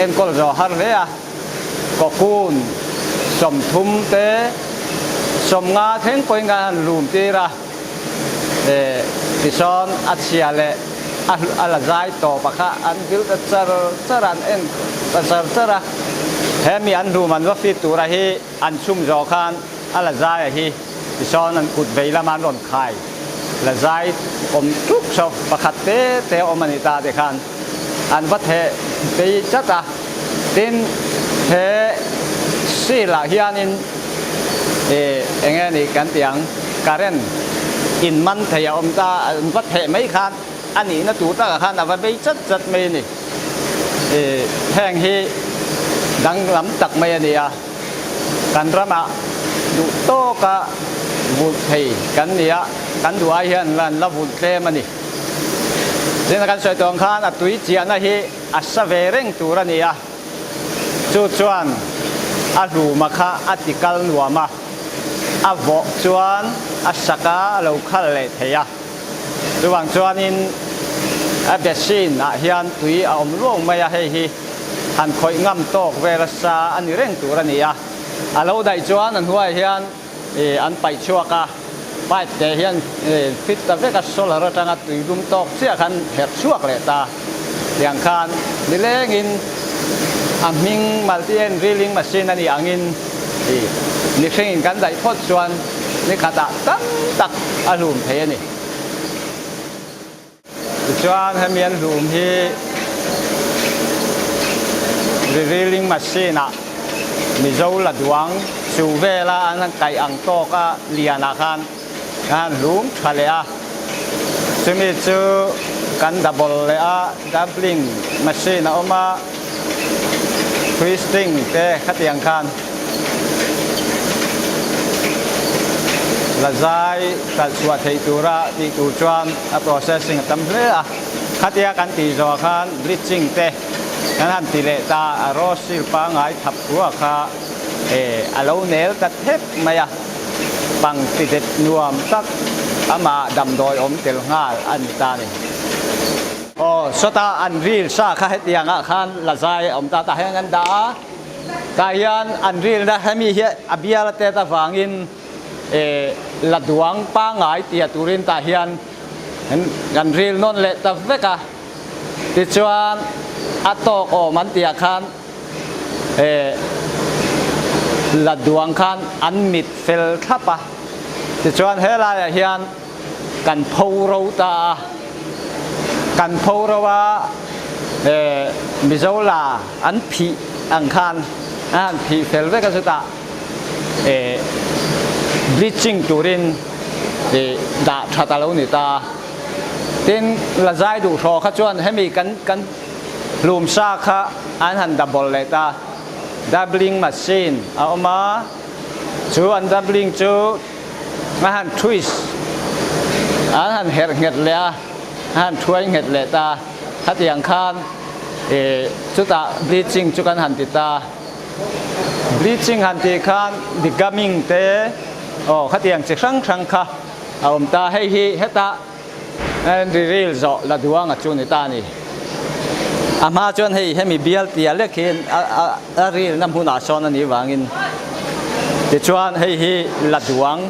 enkawl zawh har hle a, cocoon 30 te 50 thleng pawhin kan han hlum tir a, tisawn a chhia leh a la zai tawp a kha an vil ta char char a, an en ta char char a, hemi an hlum an va fit tura hi An chhum zawh khan a la zai a hi tisawn an kut vei lama an rawn khai la zai awm tuk saw pakhat te te awm a ni ta te khan an va theh phei chat a. Tin, he seal ah hianin ih eng nge ni kan tih ang current in man thei a awm ta an va theh mai khan a nihna tur takah khan a va bei chat chat mai a ni. Ih heng hi danglam tak mai a ni a. Kan ramah duh tawka vulh thei kan ni a, kan duh ai hian lan la vulh tlem a ni. Zina kan sawi tawh ang khan a tui chiahna hi a sa ve reng tur a ni a, chu chuan a hluma kha a ti kal nuam a, a vawh chuan a sak a a lo khal leh thei a. Chuvang chuanin a basin ah hian tui a awm luau mai a, hei hi han khawih ngam tawk vel a sa a ni reng tur a ni a, a lo daih chuan a hnuaiah hian an paih chhuak a, pipe te hian fit ta vek a, solar atanga tui lum tawk chiah khan herh chhuak leh ta tiang khan nilengin a hming multi end reeling machine a nih angin mihringin kan daih phawt chuan ni khatah tam tak a hlum thei a ni. Tichuan hemi an hlum hi reeling machine ah Mizo la duang chu vela an han kaih ang tawk a lian ah khan an han hlum tha leh a, chumi chu kan double leh a, doubling machine a awm a, twisting te khatiang khan la zai hralh chhuah theih tura tih tur chuan a processing a tam hle a, khatia kan tih zawh khan bleaching te kan han ti leh ta a, raw silk pangngai thap thua kha a lo nel ta thep mai a, pang ti det nuam tak amah damdawi awm tel nghal a ni ta a ni. Aw, sawta an ril sa kha hetiang ah khan la zai a awm ta, tah hian an dah a, tah hian an rilna hemi hi a bial a tet avangin eh la duang pangngai tia turin tah hian an ril nawn leh ta vek a, tichuan a tawk awm an tih ah khan eh la duang khan an mit fel thlap a, tichuan helaiah hian. Kan pho ro ta a, kan pho ro a Mizo la an phih ang khan a han phih fel vek a chutah bleaching turin dah that a lo ni ta a. Tin, la zai duh hraw kha chuan hemi kan kan hlum sa kha an han double leh ta, doubling machine a awm a, chu an doubling chu A han twist, an han herh nghet leh a, a han thuai nghet leh ta. Khatiang khan eh chutah bleaching chu kan han ti ta. Bleaching han tih khan degumming te aw khatiang chi hrang hrang kha a awm ta. Hei hi hetah ri ril zawh la duang a chu ni ta a ni. A hma chuan hei hemi bial tia lek hi a rilna hmunah sawn a nih vangin tichuan hei hi la duang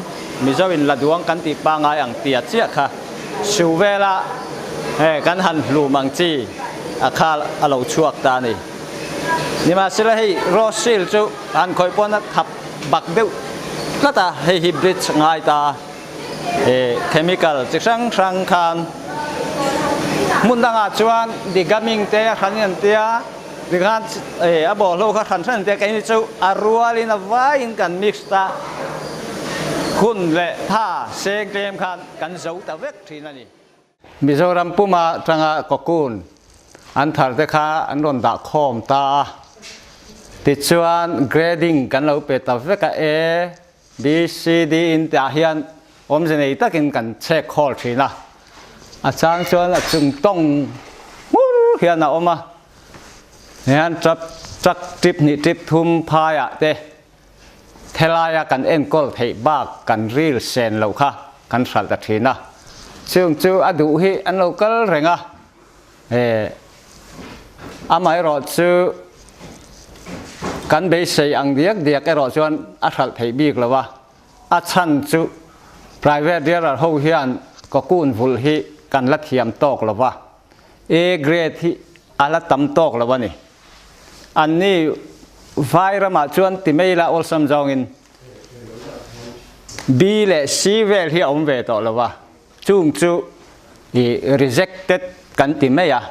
Mizo in la duang kan tih pangai ang tia chiah kha su vela he kan han hlum ang chi a kha a lo chhuak ta a ni. Nimahsela hei rose seal chu han khawih pawn a thap bak deuh tlat a, hei hi bridge ngai ta a. Chemical chi hrang hrang khan hmun dangah chuan degumming te a hran in an tia tikhan a bawlhlo kha hran hran an tia keini chu a rualin a vaiin kan mix ta hun leh tha seng tlem khan kan zo ta vek thin a ni. Mizoram puma tanga cocoon An thar te kha an rawn dah khawm ta a. Tichuan grading kan lo pe ta vek a, A, B, C, D in tih ah hian awmze nei takin kan chhek khawl thin a. A chang chuan a chung tawng hmur hian a awm a. Hian truck truck trip hnih trip thum phaiah te Helaia kan enkawl theih bak kan ril sen loh kha kan hralh ta thin a, chung chu a duh hi an lo kal reng a, e amaherawh chu kan beisei ang diak diak erawh chuan a hralh theih bik lo a, a chhan chu private rearer ho hian cocoon vulh hi kan la thiam tawk lo va, A grade hi a la tam tawk lo a ni. Anni vai ramah chuan ti mai ila awlsam zawngin B leh C vel hi a awm ve tawh lo va, chung chu i rejected kan ti mai a,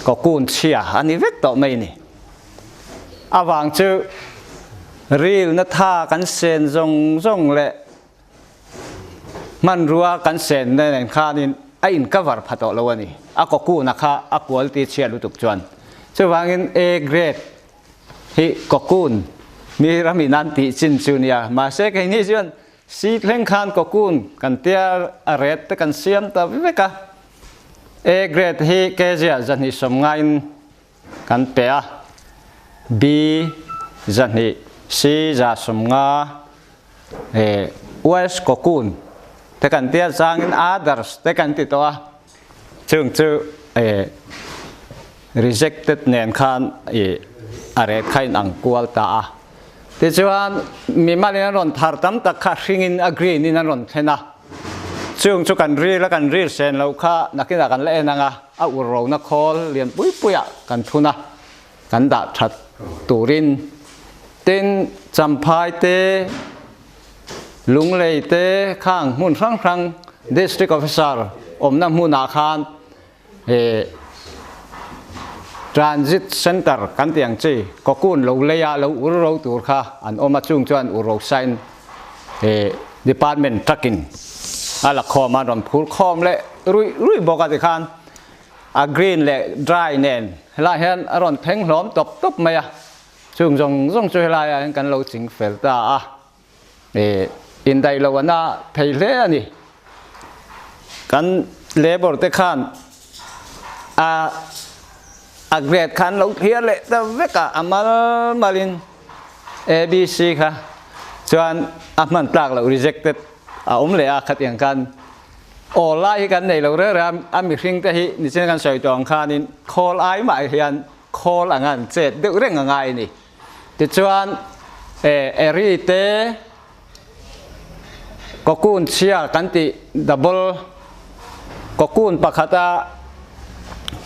cocoon chhia a ni vek tawh mai ni. Avang chu rilna tha kan sen zawng zawng leh Hmanrua kan sen nen khanin a in cover pha tawh lo a ni. A cocoon a kha a quality chhia lutuk chuan. Chuvangin A grade hi cocoon mi ram in an tih chin chu nia. Mahse keini chuan C thleng khan cocoon kan tia a red te kan siam ta vek a. A grade hi kg ah 250 in kan pe a, B 200, C 150, e West Cocoon te kan tia changin others te kan ti tawh a, chung chu e rejected nen khan e a ret kha in ang kual ta a. Tichuan mimalin an rawn thar tam tak kha hringin a green in an rawn thlen a, chung chu kan ril a kan ril sen loh kha nakinah kan la en ang a, a ur rona khawl lian pui puiah kan thun a, kan dah that turin tin Champhai te, Lunglei te khang hmun hrang hrang District Officer awmna hmunah khan e Transit Center kan tih ang chi cocoon lo leia lo ur ro tur kha an awm a, chung chuan ur ro sain e Department truck-in a la khawm a, rawn phur khawm leh ruih ruih bawk a tikhan a green leh dry nen helaiah hian a rawn pheng hlawm tawp tawp mai a, chung zawng zawng chu helaiah hian kan lo ching fel ta a, e indaih loh a na thei hle a ni. Kan labour te khan a a grade khan lo thliar leh ta vek a, a mal malin ABC kha chuan a hman tlak loh rejected a awm leh a khatiang khan aw lai hi kan nei lo reng reng a, a mihring te hi nichin kan sawi tawh ang khanin khawl ai mah hian khawl anga an chet deuh reng a ngai a ni. Tichuan e eri te cocoon chhia kan tih double cocoon pakhata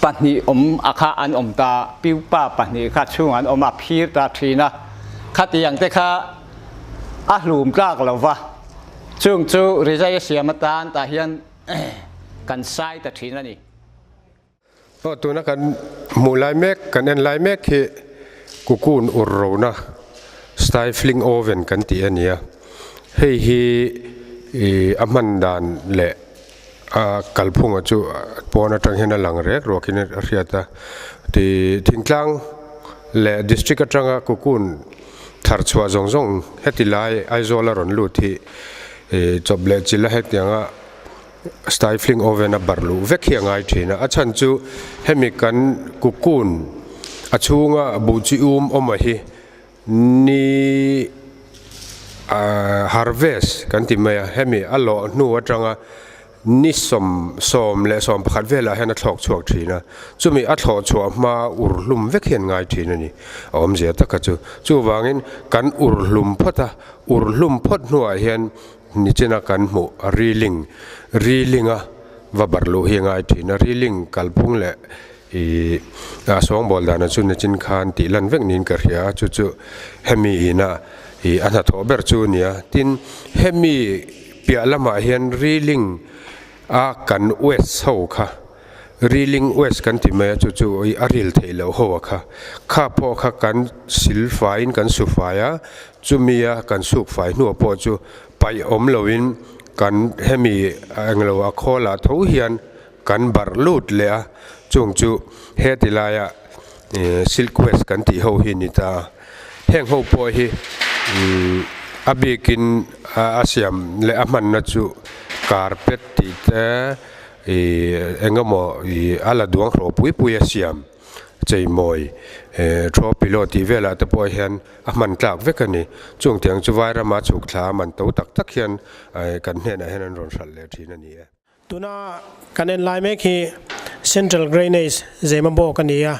pahnih awm a kha an awm ta pupa pahnih kha chhungah an awm a phir ta thin a khatiang te kha a hlum tlak lo va chung chu rizai a siam atan tah hian kan sai ta thin a ni. Aw tuna kan hmuh lai mek kan en lai mek hi cocoon ur rona stifling oven kan tih a ni a hei hi ih a hman dan leh a kalphunga chu pawn atang hian a lang rek ruakin a hriat a tih thingtlang leh district atanga cocoon thar chhuah zawng zawng heti lai Aizawl a rawn lut hi ih chawp leh chilh a hetianga. Stifling oven a barh luh vek hi a ngai thin a, a chhan chu hemi kan cocoon a chhunga buh chi um awm a hi ni harvest kan ti mai a, hemi a lawh hnu atanga ni 11 velah hian a thlawk chhuak thin a, chumi a thlawh chhuah hma ur hlum vek hi an ngai thin a ni, a awmzia taka chu. Chuvangin kan ur hlum phawt a, ur hlum phawt hnuah hian Nichina kan hmuh a reeling, reeling a va barh luh hi a ngai thin a, reeling kalphung leh ih a sawngbawl dana chu nichin khan tih lan vek niin ka hria a, chu chu hemi ina ih a hnathawh ber chu a ni a, tin hemi piah lamah hian reeling a kan waste ho kha reeling waste kan ti mai a, chu chu ih a ril theih loh ho a kha, kha pawh kha kan sil faiin kan su fai a. Chumi a kan suk fai hnuah pawh chu paih awm loin kan hemi englo a khawlah tho hian kan barh lut leh a, chung chu heti laia silk waste kan tih ho hi ni ta a, heng ho pawh hi a bikin a siam leh a hmanna chu carpet tih te ih eng emaw ih a la duang hlawh pui pui a siam cheimawi throw pillow tih velah te pawh hian a hman tlak vek a ni. Chung tiang chu vai rama chhuk thla a man to tak tak hian kan hnenah hian an rawn hralh leh thin a ni e. Tuna kan en lai mek hi Central Drainage Zemabawk a ni a,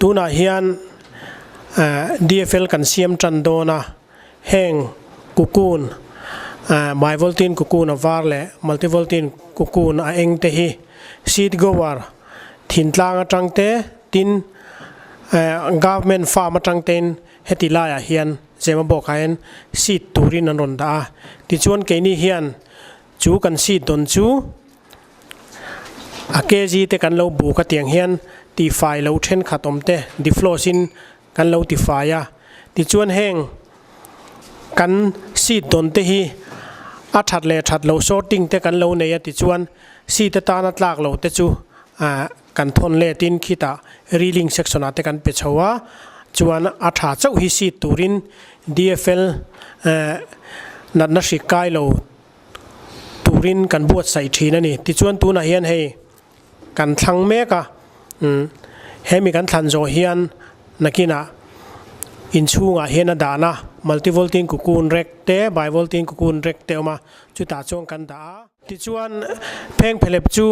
tunah hian DFL kan siam tan dawn a, heng cocoon, bivoltine cocoon a var leh multivoltine cocoon a eng te hi seed grower thintlang atang te tin government farm atang tein heti laiah hian Zemabawk ah hian seed turin an rawn dah a, tichuan keini hian Chu kan seat dawn chu a kg te kan lo buk a tiang hian tihfai lo thenkhat awm te defloss in kan lo tifai a, tichuan heng kan seat dawn te hi a that leh that lo sorting te kan lo nei a tichuan seat atana tlak lo te chu ah kan thawn let in khitah reeling section ah te kan pe chho a, chuan a tha chauh hi seat turin DFL eh natna hrik kai lo. Turin kan buatsaih thin a ni. Tichuan tunah hian hei kan thlang mek a, umm hemi kan thlan zawh hian nakinah inchhungah hian a dahna multivoltine cocoon rack te bivoltine cocoon rack te a awm a, chutah chuan kan dah a. Tichuan phengphelep chu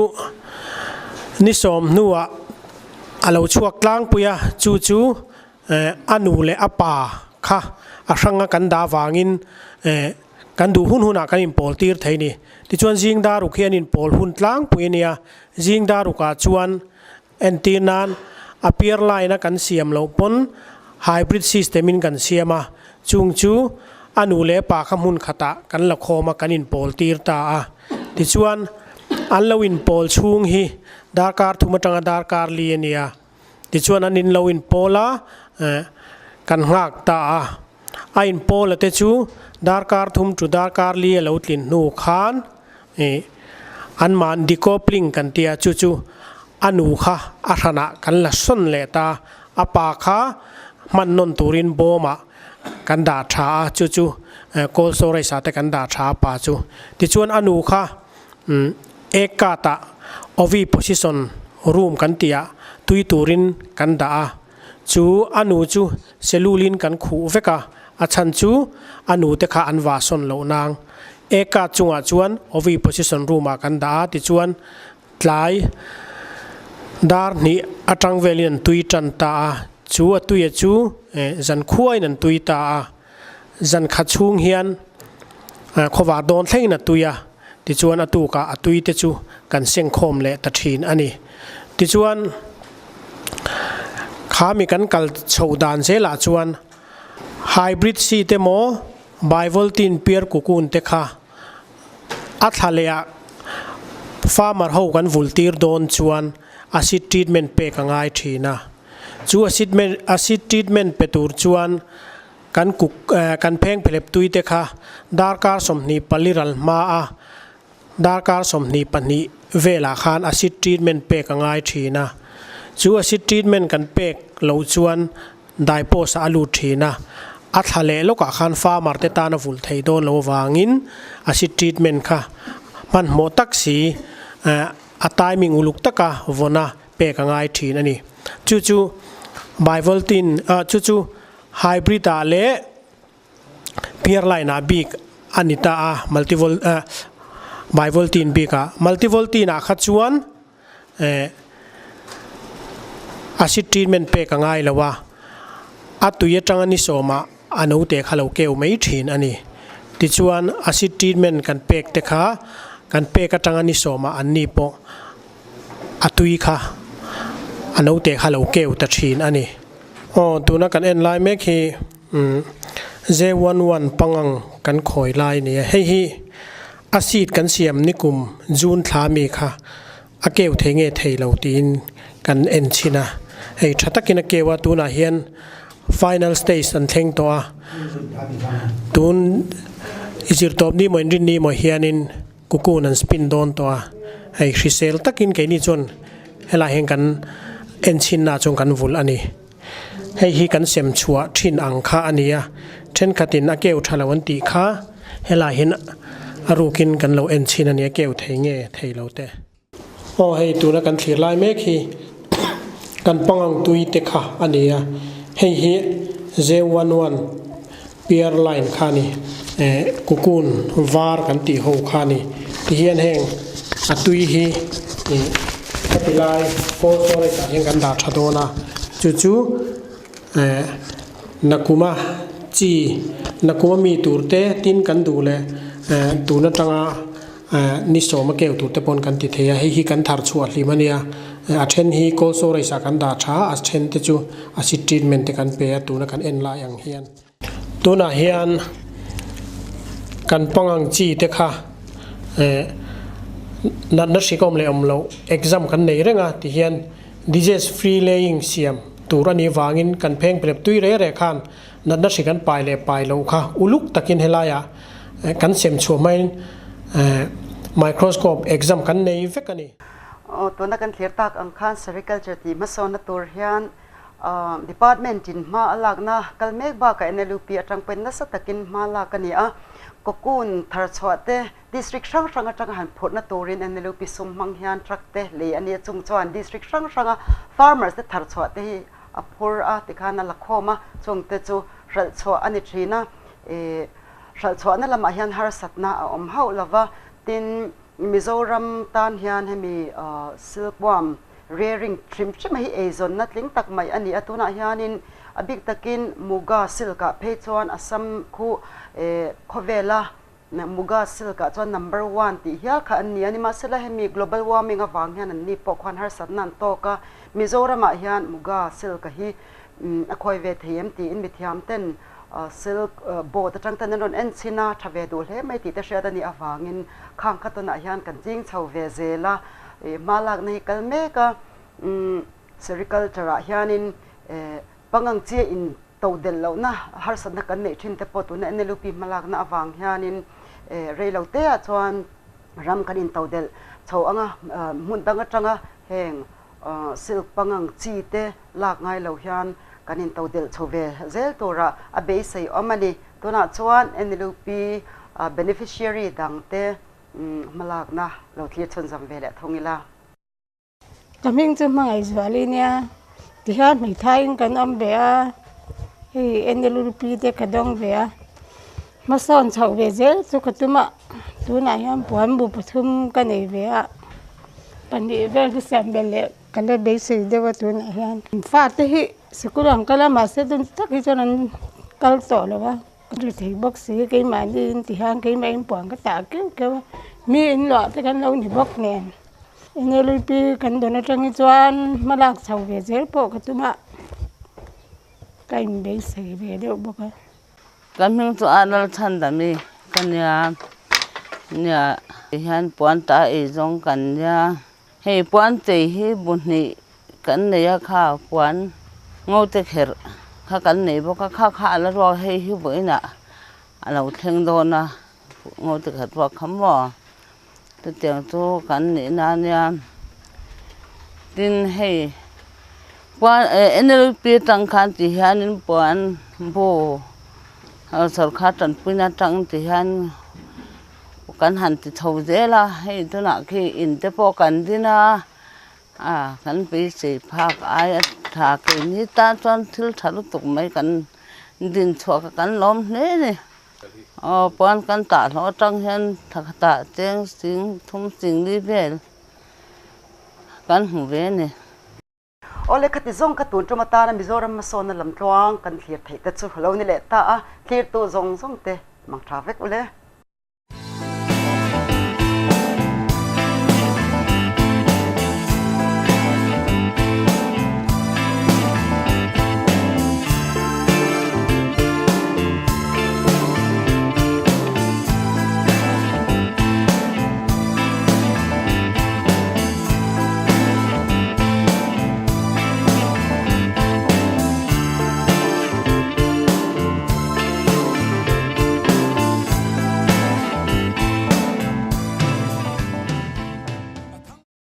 ni sawm hnuah a lo chhuak tlangpui a, chu chu A nu leh a pa kha a hranga kan dah vangin kan duh hun hunah kan inpawl tir thei ni. Tichuan zing daruk hi an inpawl hun tlangpui a nia. Zing darukah chuan entir nan a piar line a kan siam loh pawn hybrid system in kan siam a, chung chu a nu leh a pa kha hmun khatah kan la khawm a kan inpawl tir ta a. Tichuan an lo inpawl chhung hi darkar thum atanga darkar li a nia. Tichuan an in lo inpawl a, kan nghak ta a. A inpawl a te chu darkar thum chu darkar li a lo tlin hnu khan anmahni decoupling kan tia chu chu a nu kha a hranah kan la sawn leh ta a, a pa kha hman nawn turin bawmah kan dah tha a, chu chu cold storage ah te kan dah tha a pa chu. Tichuan a nu kha Egg card ah oviposition room kan tih ah tui turin kan dah a, chu a nu chu cellule in kan khuh vek a, a chhan chu a nu te kha an vah sawn loh nang. Egg card chungah chuan oviposition room ah kan dah a, tichuan tlai dar hnih atang velin an tui tan ta a, chu a tuia chu zan khuain an tui ta a. Zan khat chhung hian khawvar dawn thlengin a tui a, tichuan a tukah a tui te chu kan sengkhawm leh ta thin a ni. Tichuan kha mi kan kal chho dan zelah chuan hybrid seed emaw bivoltine pear cocoon te kha a thla leh ah farmer ho kan vul tir dawn chuan acid treatment pek a ngai thin a. Chu acid acid treatment pe tur chuan Kan kuk kan pheng phelep tui te kha darkar 24 ral hma a, darkar 22 velah khan acid treatment pek a ngai thin a. Chu acid treatment kan pek loh chuan dipose ah a lut thin a, a thla leh lawkah khan farmer te tan a vulh thei dawn lo avangin acid treatment kha hmanhmawh tak si a timing uluk taka vawn a pek a ngai thin a ni. Chu chu bivoltine chu chu Hybrid ah leh pure line ah bik a ni ta a, multivol eh bivoltine bik ah. Multivoltine ah kha chuan eh acid treatment pek a ngai lo a, a tui atanga ni sawmah a note kha lo keu mai thin a ni. Tichuan acid treatment kan pek te kha kan pek atanga ni sawmah an ni pawh a tui kha a note kha lo keu ta thin a ni. Aw tuna kan en lai mek hi umm J11 pangang kan khawi lai a ni a, hei hi a seat kan siam nikum June thla mi kha a keu thei nge thei lo tiin kan en chhin a, hei tha takin a keu a tunah hian final stage an thleng tawh a, tun i zirtawp ni maw inrin ni maw hianin cocoon an spin dawn tawh a, Hei hrisel takin keini chuan helai hian kan enchhinna chuan kan vulh a ni. Hei hi kan sem chhuah thin ang kha a ni a, thenkhatin a keu tha lo an tih kha helai hian a rukin kan lo enchhin a ni, a keu thei nge thei lo te. Aw hei tuna kan thlir lai mek hi kan pangang tui te kha a ni a, hei hi J11 pier line kha a ni, eh cocoon var kan tih ho kha a ni. Tihian heng a tui hi ih heti lai cold storage ah hian kan dah tha dawn a, chu chu eh nakuma chi nakuma mi tur te tin kan duh leh eh tun atanga Ni sawma keu tur te pawn kan ti thei a, hei hi kan thar chhuah hlim a nia. A then hi cold storage ah kan dah tha a, a then te chu acid treatment te kan pe a tuna kan en lai ang hian. Tunah hian kan pangang chi te kha natna hrik awm leh awm loh exam kan nei reng a ti hian disease free laying siam tur a nih vangin kan pheng pelep tui reh reh khan Natna hri kan pai leh pai loh kha uluk takin helaiah kan sem chhuah hmain microscope exam kan nei vek a ni. Aw, tuna kan thlir tak ang khan Sericulture tih hmasawnna tur hian department in hma a lakna kal mek bakah NLUP atang pawhin nasa takin hma lak a ni a. Cocoon thar chhuah te district hrang hrang atanga han phurhna turin NLUP sum hmang hian truck te lei a ni a, chung chuan district hrang hranga farmers te thar chhuah te hi a phur a tikhan a la khawm a, chungte chu hralh chhuah a ni thin a, ih hralh chhuahna lamah hian harsatna a awm hauh lo va, tin Mizoram tan hian hemi silkworm rearing hrim hrim hi eizawnna tling tak mai a ni a, tunah hianin a bik takin Muga silk ah phei chuan Assam khu khawvela Muga silk ah chuan number one tih hial kha an ni a, nimahsela hemi global warming avang hian an ni pawh khuan harsatna an tawk a, Mizoramah hian Muga silk hi a khawi ve thei em tiin mithiam ten silk board atang ten an rawn en chhin a, tha ve duh hle mai tih te hriat a nih avangin khang kha tunah hian kan ching chho ve zel a, hma lakna hi kal mek a, sericulture ah hianin pangang chiah in To del lohna harsatna kan neih thin te pawh tuna NLUP hmalakna avang hianin rei lo te ah chuan ram kan into delh chho anga hmun dang atanga heng silk pangang chi te lak ngai lo hian kan into delh chho ve zel tura a beisei awm a ni. Tunah chuan NLUP beneficiary dang te hmalakna lo thlir chhunzawm ve leh thung ila. Ka hming chu hmangaih zual i nia tihian hmeithaiin kan awm ve a hei NLUP te ka dawng ve a hmasawn chhoh ve zel chu ka tum a tunah hian puan bu pathum ka nei ve a pahnih vel hi siam belh leh ka la beisei deuh a tunah hian fate hi sikul ang kal a mahse tun tak hi chuan an kal tawh lo a. Ka ri thei bawk si keimahni in ti hian keimah in puan ka tah keuh keuh a mi in luah te kan lo ni bawk nen NLUP kan dawn atangin chuan hma lak chho ve zel pawh ka tum a ka inbeisei ve deuh bawk a. Ka hming chu a Lalchhandami ka nia nia tihian puan ta ei zawng kan nia hei puan chei hi bu hnih Kan nei a kha puan ngo te kherh kha kan nei bawk a kha kha a la ruak hei hi vawiinah a lo thleng dawn a ngo te kherh ruak kha maw chutiang chu kan nih na ania tin hei puan eh N L P atang khan ti hianin puan bu sawrkar tanpuina atang ti hian kan han ti chho zel a hei tunah khi in te pawh kan din a. A kan beisei phak ai a tha keini tan chuan thil tha lutuk mai kan din chhuah kha kan lawm hle a ni. Aw puan kan tah hlawh atang hian thla khatah cheng sing thum sing li vel kan hmu ve a ni. Aw lehkha ti zawng kha tun tum atana Mizoram hmasawnna lam tluang kan thlir theih te chu lo ni leh ta a, thlirtu zawng zawng te mang tha vek ule.